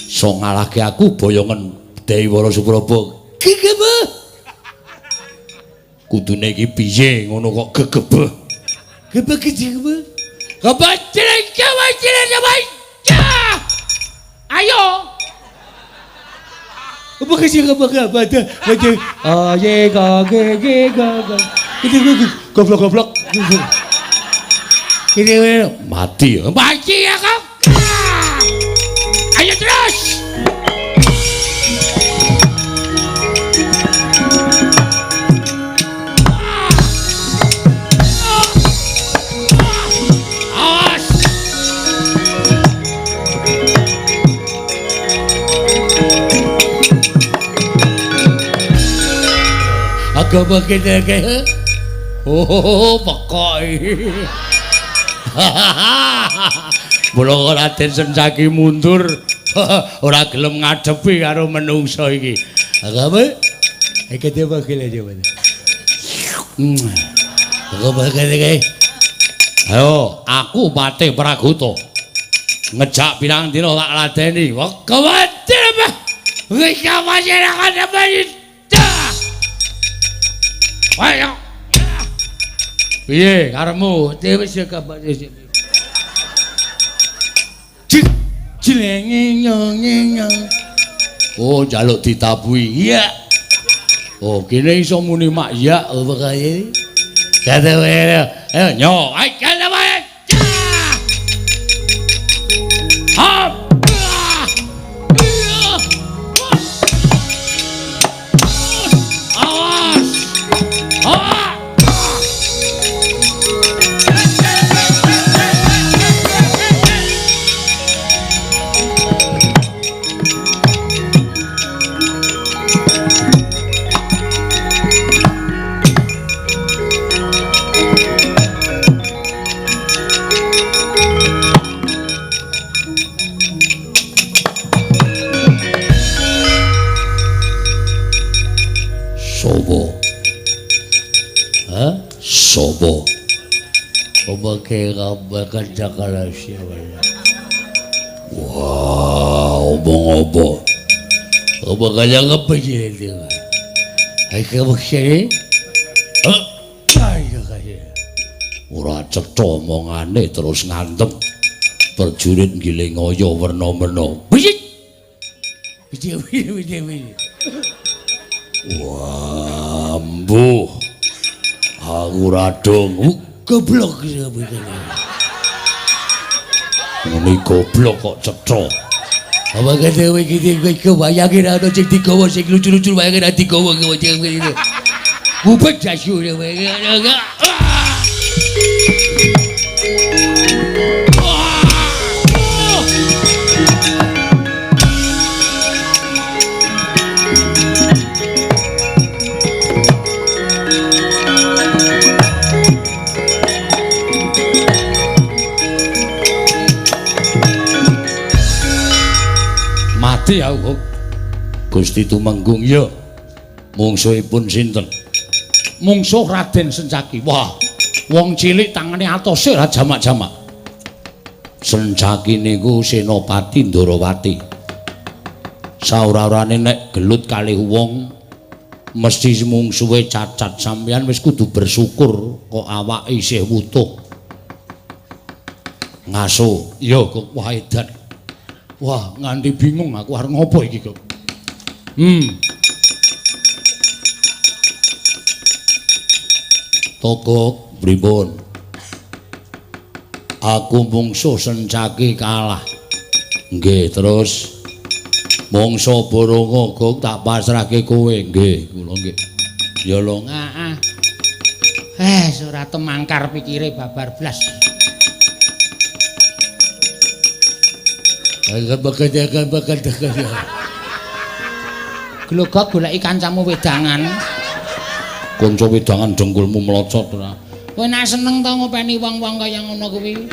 So ngalahke aku boyongen Dewi Wara Supraba. Gegebeh. Kudune iki piye ngono kok gegebeh. Gebeh gegebeh. Kebacire kebacire kebaca. Ayo. Apa kecil apa apa ada ah ye ga ge ge ga ga. Itu goblok goblok. Ini mati ya. Mati ya kau. Ayo terus. Awas. Agak begini kayak. Oh, pokok. Mula Raden Sencaki mundur. Ora gelem ngadepi karo menungso iki. Agama? Iki dewa kile dewa. Agama kene kae. Ayo, aku Patih Pragoto. Ngejak pirang dina tak ladeni. Kewati apa? Wis masyarakat apa iki? Ayo. Piye karepmu? Wis kabar wis. Oh, njaluk ditabuhi. Iya. Oh, kene iso muni mak ya apa kae? Kate wae. Ayo nyo. Ayo kene wae. Hop. Awas. Awas. Sopo? Hah? Sopo? Wah, omong apa? Ora cetha omongane terus ngantem. Prajurit ngiling aya werna-werna. Wih. Wih wih wih. Wah, mbuh. Aku radong goblok. Ngene goblok kok cetha. Apa kate kowe iki kowe wayange ra ono sing digawa sing lucu-lucu wayange ra digawa kowe. Bubet jasu kowe. Mati aku. Gusti Tumenggung ya. Mungsuhipun sinten? Mungsuh Raden Sencaki. Wah, wong cilik tangane atose ra jamak-jamak. Sencaki niku Senopati Ndorowati. Saura-urane nek gelut kalih wong mesti mungsuhe cacat. Sampeyan wis kudu bersyukur kok awake isih wutuh. Ngaso, ya kok wah edan. Wah, nganti bingung aku arep ngopo iki kok. Togok pripun? Aku mungsuh Sencaki kalah. Nggih, terus mungsuh Boronga kok tak pasrahke kowe. Nggih, kula nggih. Ya lho, heeh. Ora temangkar pikire babar blas. Glogok goleki kancamu wedangan. Kanca wedangan dengkulmu mlocot ora. Kowe nek seneng to ngopeni wong-wong kaya ngono kuwi.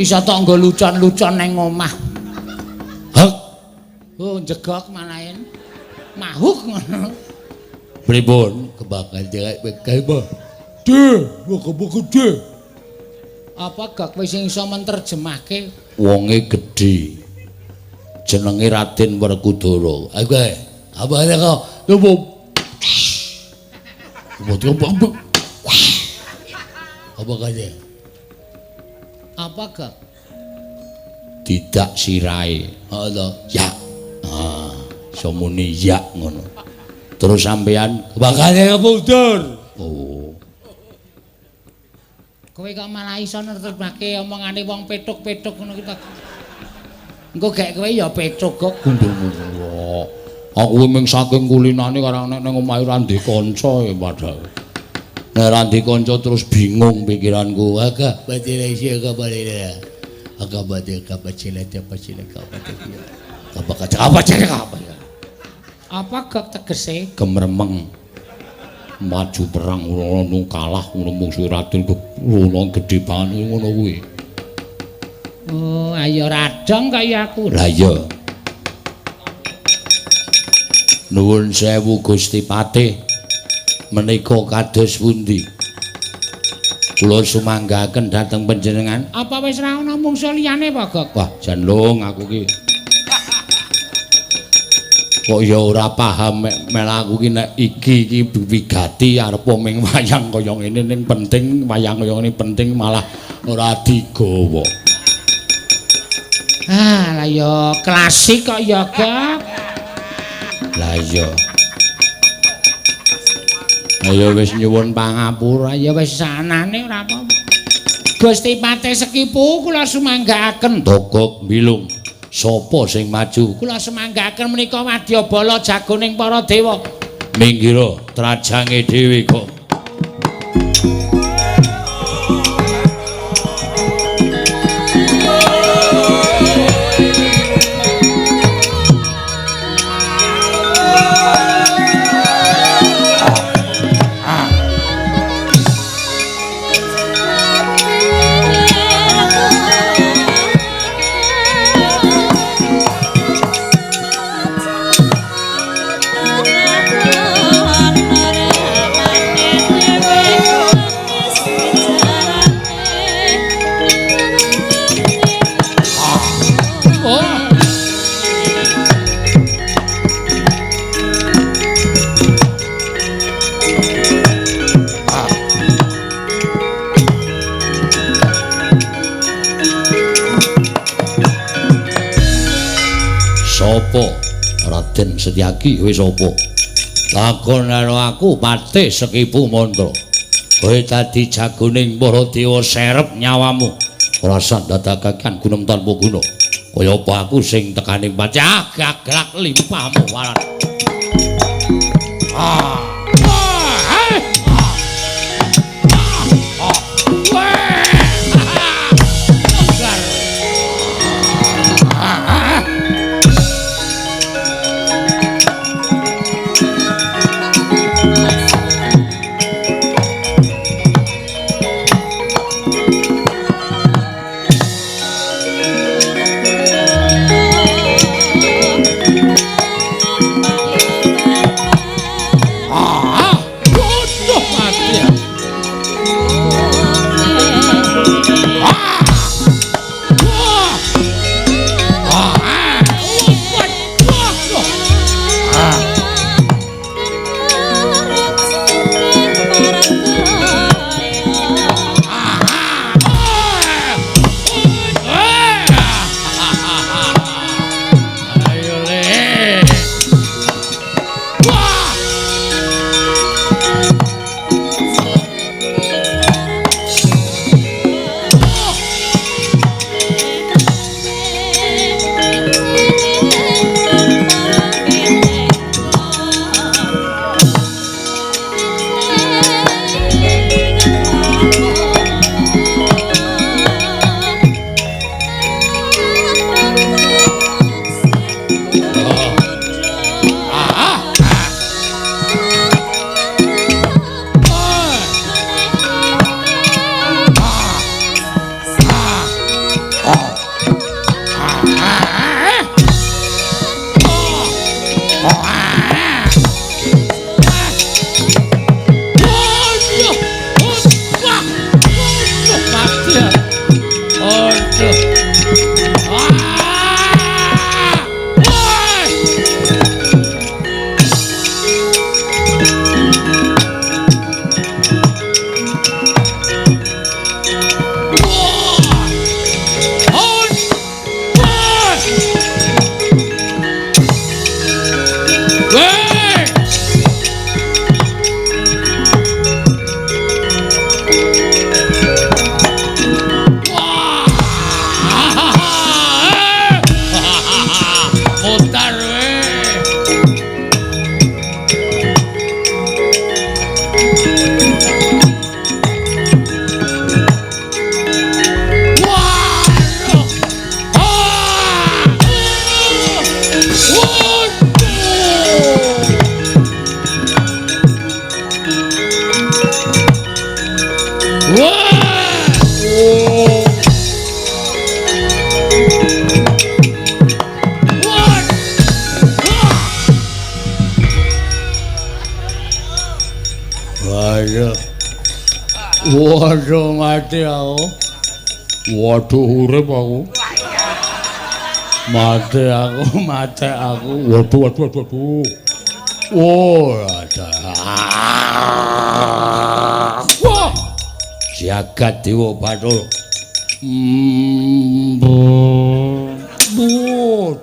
Iso tok nggo lucon-lucon nang omah. Hek. Oh, jegok malahen. Mahuk ngono. Pripun? Kebakan direk bekel. De, gede. Apa gak kowe sing iso menterjemahke? Wonge gedhe. Jenenge Raden Werkudara. Oke, apa ada kok? Tubuh. Apa kaya? Apa gak? Tidak sirahe. Allah, ya. Ah, iso muni ya ngono. Terus sampean bakale kemundur. Oh. Kowe kok malah iso nerjemahke omongane wong petuk-petuk ngono ki ta. Engko gek kowe ya petuk kok gundulmu. Aku mung saking kulinane karo nek nang omahe ora ndek kanca ya padahal. Nek ora ndek kanca terus bingung pikiranku. Agak batire isi agak batire. Agak batire kabacile bacile kabacile. Kabacile kabacile. Apa gak tegese? Gemremeng. Maju perang ngono kalah ngono mungsuh Raden ngono gedhe banget ngono kuwi. Oh, ayo radong kaya aku. Lah iya. Nuwun sewu Gusti Patih. Menika kados pundi? Kula sumanggaken dhateng panjenengan. Apa wis ra ana mungsuh liyane apa, Gok? Wah, jan lung aku ki. Kok ya ora paham mel aku ki nek iki iki wigati arep ming wayang kaya ngene ning penting wayang kaya ngene penting malah ora digawa. Ah, lah ya klasik kok ya, Gok. Lah iya. Ayo wis nyuwun pangapura ya wis sanane ora apa-apa. Gusti Patih Sekipu kula sumanggaaken. Togok mbilung. Sapa sing maju? Kula sumanggaaken menika wadyabala jagoning para dewa. Minggira trajange dhewe kok. Raden Setyaki. Kowe sapa? Takon karo aku Patih Sekipu Mantra. Kowe dadi jagoning para dewa serep nyawamu. Ora sah ndadakaken gunem tanpa guna. Kaya apa aku sing tekane pati gaglak limpahmu waran. Ah. Waduh mati aku. Waduh urip aku. Mati aku, mati aku. Waduh, waduh, waduh. Oh, ada. Wah. Jagat Dewa Bathara. Bu,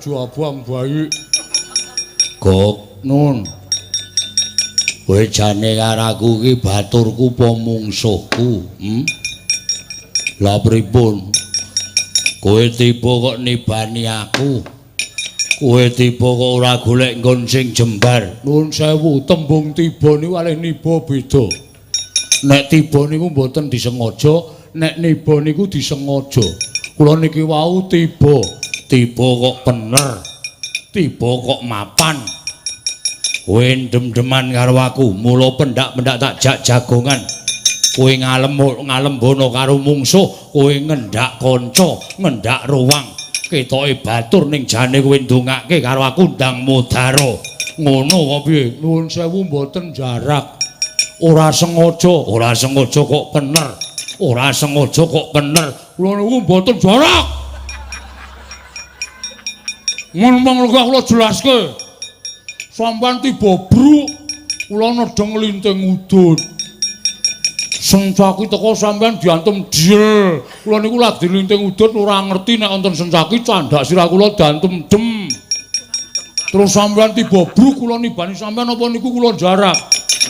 jabang bayi. Gok nun. Kowe jane karo aku iki baturku apa mungsuhku? Lah pripun? Kowe tiba kok nibani aku. Kowe tiba kok ora golek nggon sing jembar. Nuwun sewu, tembung tiba niku kalih niba beda. Nek tiba niku mboten disengaja, nek niba niku disengaja. Kula niki wau tiba, tiba kok bener. Tiba kok mapan. Kowe ndem-ndeman karo aku, mula pendak-pendak tak jak jagongan. Kowe ngalembono karo mungsuh, kowe ngendak kanca, ngendak ruwang. Ketoke batur ning jane kowe ndongake karo aku ndang mudara. Ngono kok piye? Nuwun sewu mboten jarak. Ora sengaja, ora sengaja kok bener. Ora sengaja kok bener. Kula niku mboten jarak. Ngono kok kula jelaske. Sampeyan tiba bruk, kula nedheng linting udut. Sencaki teko sampeyan diantem diel. Kula niku lagi linting udut ora ngerti nek wonten sencaki candhak sirah kula diantem dem. Terus sampean tiba bruk kula nibani sampean apa niku kula jarak.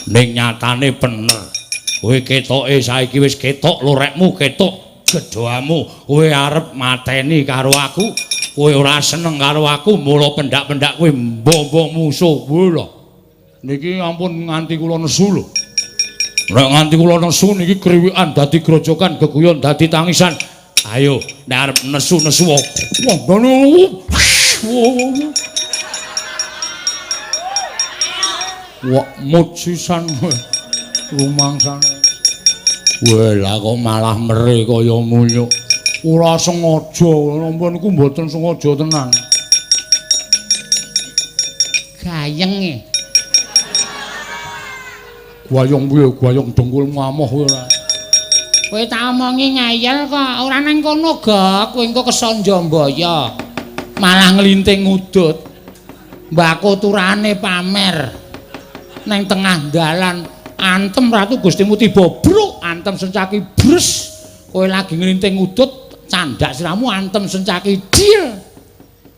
Ning nyatane bener. Kowe ketoke saiki wis ketok lorekmu, ketok gedhoamu. Kowe arep mateni karo aku. Kowe ora seneng karo aku, mula pendak-pendak kowe mbombo musuh. Lho. Niki ampun nganti kula nesu lho. Nek nganti kula nesu niki kriwikan dadi grojokan, geguyon dadi tangisan. Ayo, nek arep nesu-nesu wah. Wah, mut sisan rumangsane. Wah, lah kok malah mere kaya munyuk. Ora sengaja, napa niku mboten sengaja tenan. Gayenge. Gayeng piye? Gayeng dengkul ngamoh kowe ora. Kowe tak omongi ngayal kok, ora nang kono, Gok. Kowe engko kesanja mbaya. Malah nglinting ngudut. Mbako turane pamer. Neng tengah dalan antem Ratu Gustimu tiba bruk antem Sencaki bres. Kowe lagi nglinting udut candak siramu antem Sencaki dil.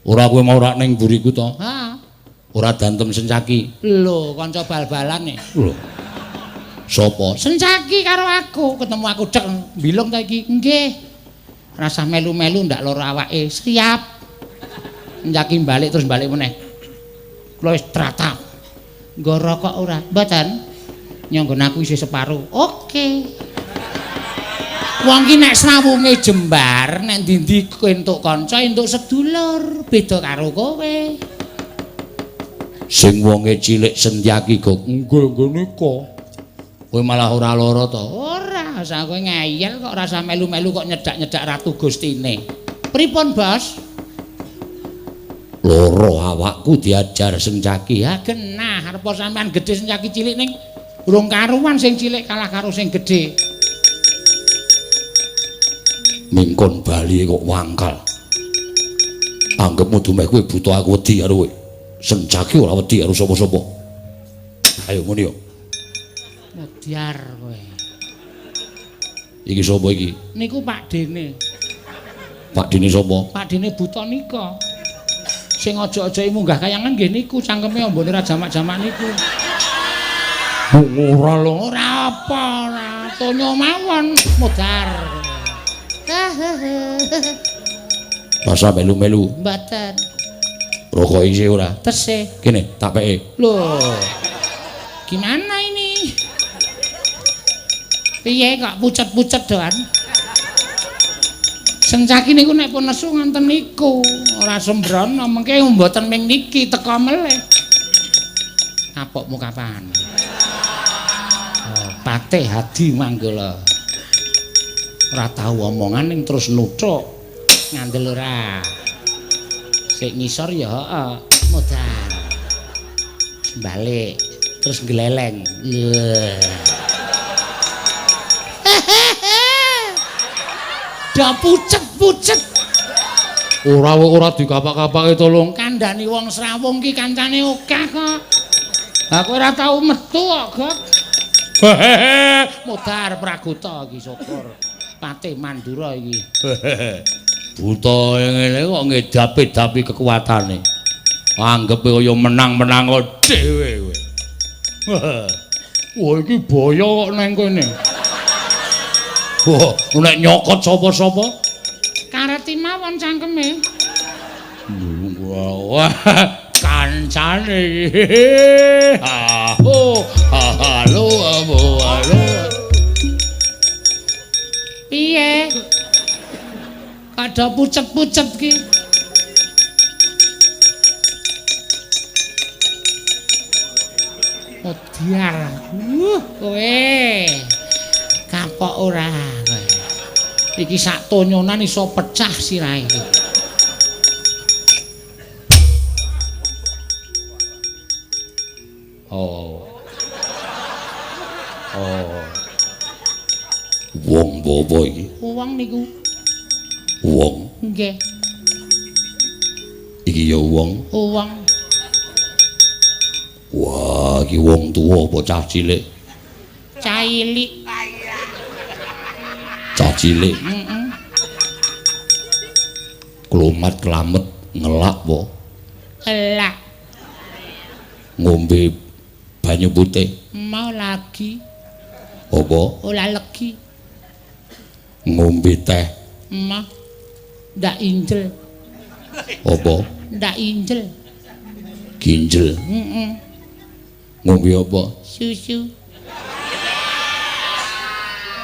Ora kowe mau ora ning mburiku to? Ha. Ora dantem Sencaki. Lho, kanca bal-balane. Lho. Sapa? Sencaki karo aku, ketemu aku cek bilung ta iki. Nggih. Rasah melu-melu ndak lara awake. Siap. Sencaki balik terus balik meneh. Kula wis tratap. Nggo rokok ora? Mboten. Nyanggon aku isih separo. Oke. Wong ki nek srawunge jembar, nek ndi-ndi entuk kanca, entuk sedulur, beda karo kowe. Sing wonge cilik Sentyaki kok nggih nggih nika. Kowe malah ora lara to? Ora, sak kowe ngeyel kok rasa melu-melu kok nyedak-nyedak Ratu Gustine. Pripun, Bos? Loro awakku diajar Sencaki. Ya genah, arep sampean gedhe Sencaki cilik ning urung karuan sing cilik kalah karo sing gedhe. Mingkon bali kok wangkal. Anggepmu dumeh kowe buta aku wedi karo kowe. Sencaki ora wedi karo sapa-sapa. Ayo muni yo. Modyar kowe. Iki sapa iki? Niku Pak Dene. Pak Dene sapa? Pak Dene buta nika. Sing aja-aja munggah kayangan nggih niku cangkeme ambone ra jamak-jamak niku. Ora lho, ora apa ora tonyo mawon modar. Rasa melu-melu. Mboten. Rokok isih ora? Tesih. Kene tak peke. Lho. Gimana ini? Piye kok pucet-pucet doan? Sencaki niku nek pun nesu nganten niku, ora sembrono mengke mboten ming niki teka melih. Kapokmu kapan? Oh, Patih Hadi Manggala. Ora tau omongan ning terus nuthuk. Ngandel ora. Sik ngisor ya heeh, modar. Balik terus gleleng. Dah pucet-pucet. Ora ora dikapak-kapake tolong. Kandhani wong srawung ki kancane akeh kok. Lah kowe ora tau metu kok, Gok. Modar pragota iki syukur. Patih Mandura iki. Buta ngene kok ngedapi-dapi kekuatane. Anggepe kaya menang-menang dhewe kowe. Wah iki boyo kok nang kene. Wah, nek nyokot sapa-sapa? Kareti mawon cangkeme. Wah, kancane iki. Ha ho, halo, halo. Piye? Kada pucet-pucet ki. Odiar. Kowe. Kapok ora kowe. Iki sak tonyonan iso pecah sirahe iki. Oh. Oh. Wong apa iki? Wong niku. Wong. Nggih. Iki ya wong. Wong. Wah, iki wong tuwa apa cah cilik? Cah cilik. Cah cilik. Heeh. Klomat klamet ngelak apa? Ngelak. Ngombe banyu putih. Mau lagi. Apa? Ora legi. Ngombe teh. Mah. Ndak injel. Apa? Ndak injel. Ginjel. Heeh. Ngombe apa? Susu.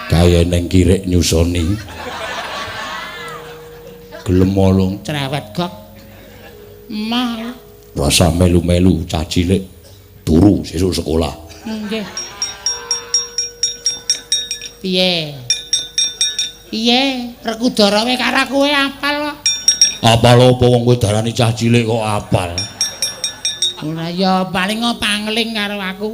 Kaya neng kirik nyusoni. Gelem olong cerewet gok. Mah. Rasa melu-melu cah cilik turu sesuk sekolah. Nggih. Piye? Piye? Werkudara kowe karo kowe apal kok. Apal apa wong kowe darani cah cilik kok apal? Ora ya paling pangling karo aku.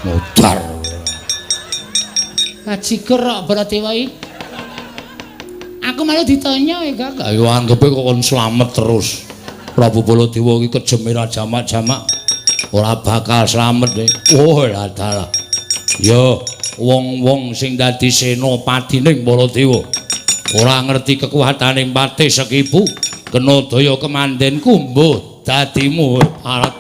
Modar. Bajigur kok Baladewa iki. Aku malu ditanya ya, Kak. Ayo anggepe kok kon slamet terus. Prabu Baladewa iki kejeme ra jamak-jamak. Ora bakal slamet. Oh, lah dalah. Ya, wong-wong sing dadi senopatining Baladewa ora ngerti kekuatane Patih Sekipu, kena daya kemandenku mbuh dadimu alat.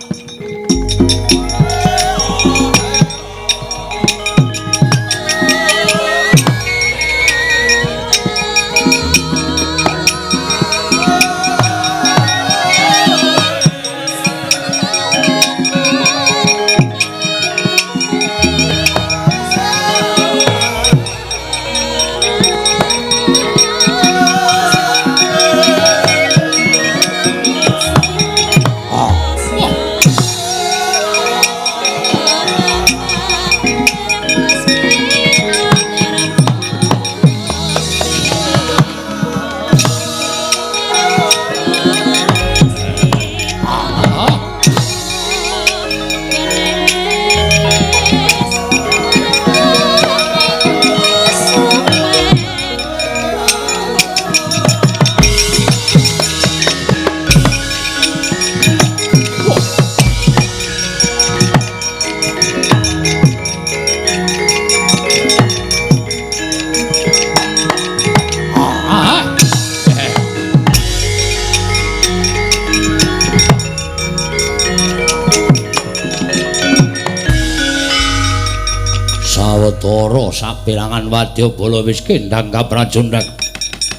Sawetara saperangan wadyabala wis kendhang kaprajondhang.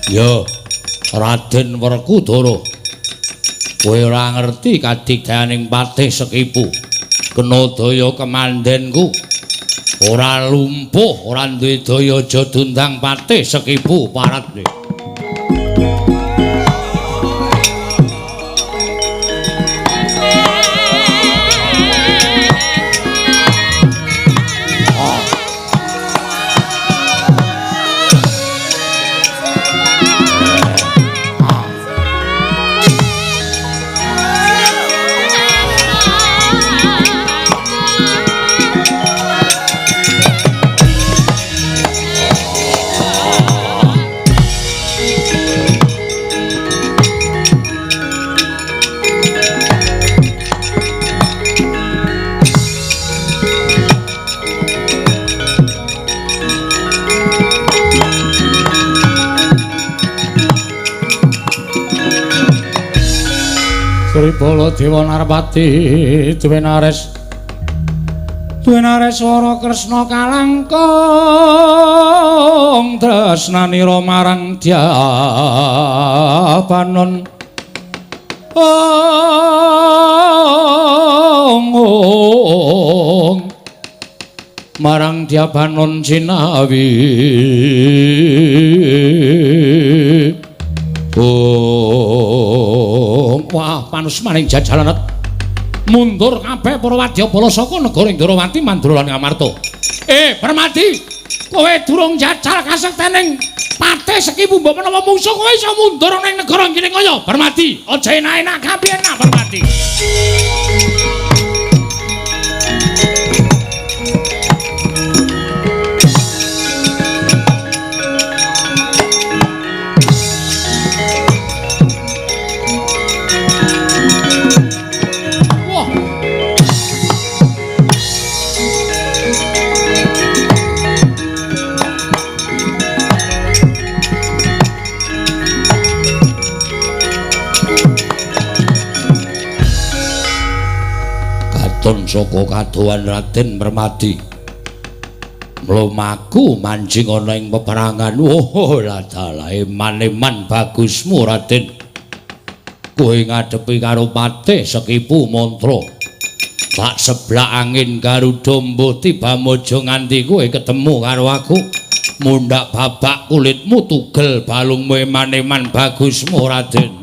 Ya, Raden Werkudara, kowe ora ngerti kadigdayaning Patih Sekipu. Kena daya kemandenku. Ora lumpuh, ora duwe daya aja dundang Patih Sekipu parat. Sri Baladewa Narpati duwenares duwenares swara Kresna kalangkung tresnanira marang Dyabanon. Ong marang Dyabanon jinawi. Oh, wah panusmaning jajalanet mundur kabeh para wadyabala saka negara Ndrawati Mandura lan Ngamarta. Permadi, kowe durung jajal kasektening Patih Sekipu mbok menawa mungsuh kowe iso mundur ning negara Giringkaya. Permadi, aja enak-enak kabeh enak Permadi. Katon saka kadohan Raden Permadi. Mlumaku manjing ana ing peperangan. Oh, ladalah eman-eman bagusmu Raden. Kowe ngadepi karo patih sekipu mantra. Tak seblak angin Garuda mbuh tiba mojo nganti kowe ketemu karo aku. Mundhak babak kulitmu tugel balungmu eman-eman bagusmu Raden.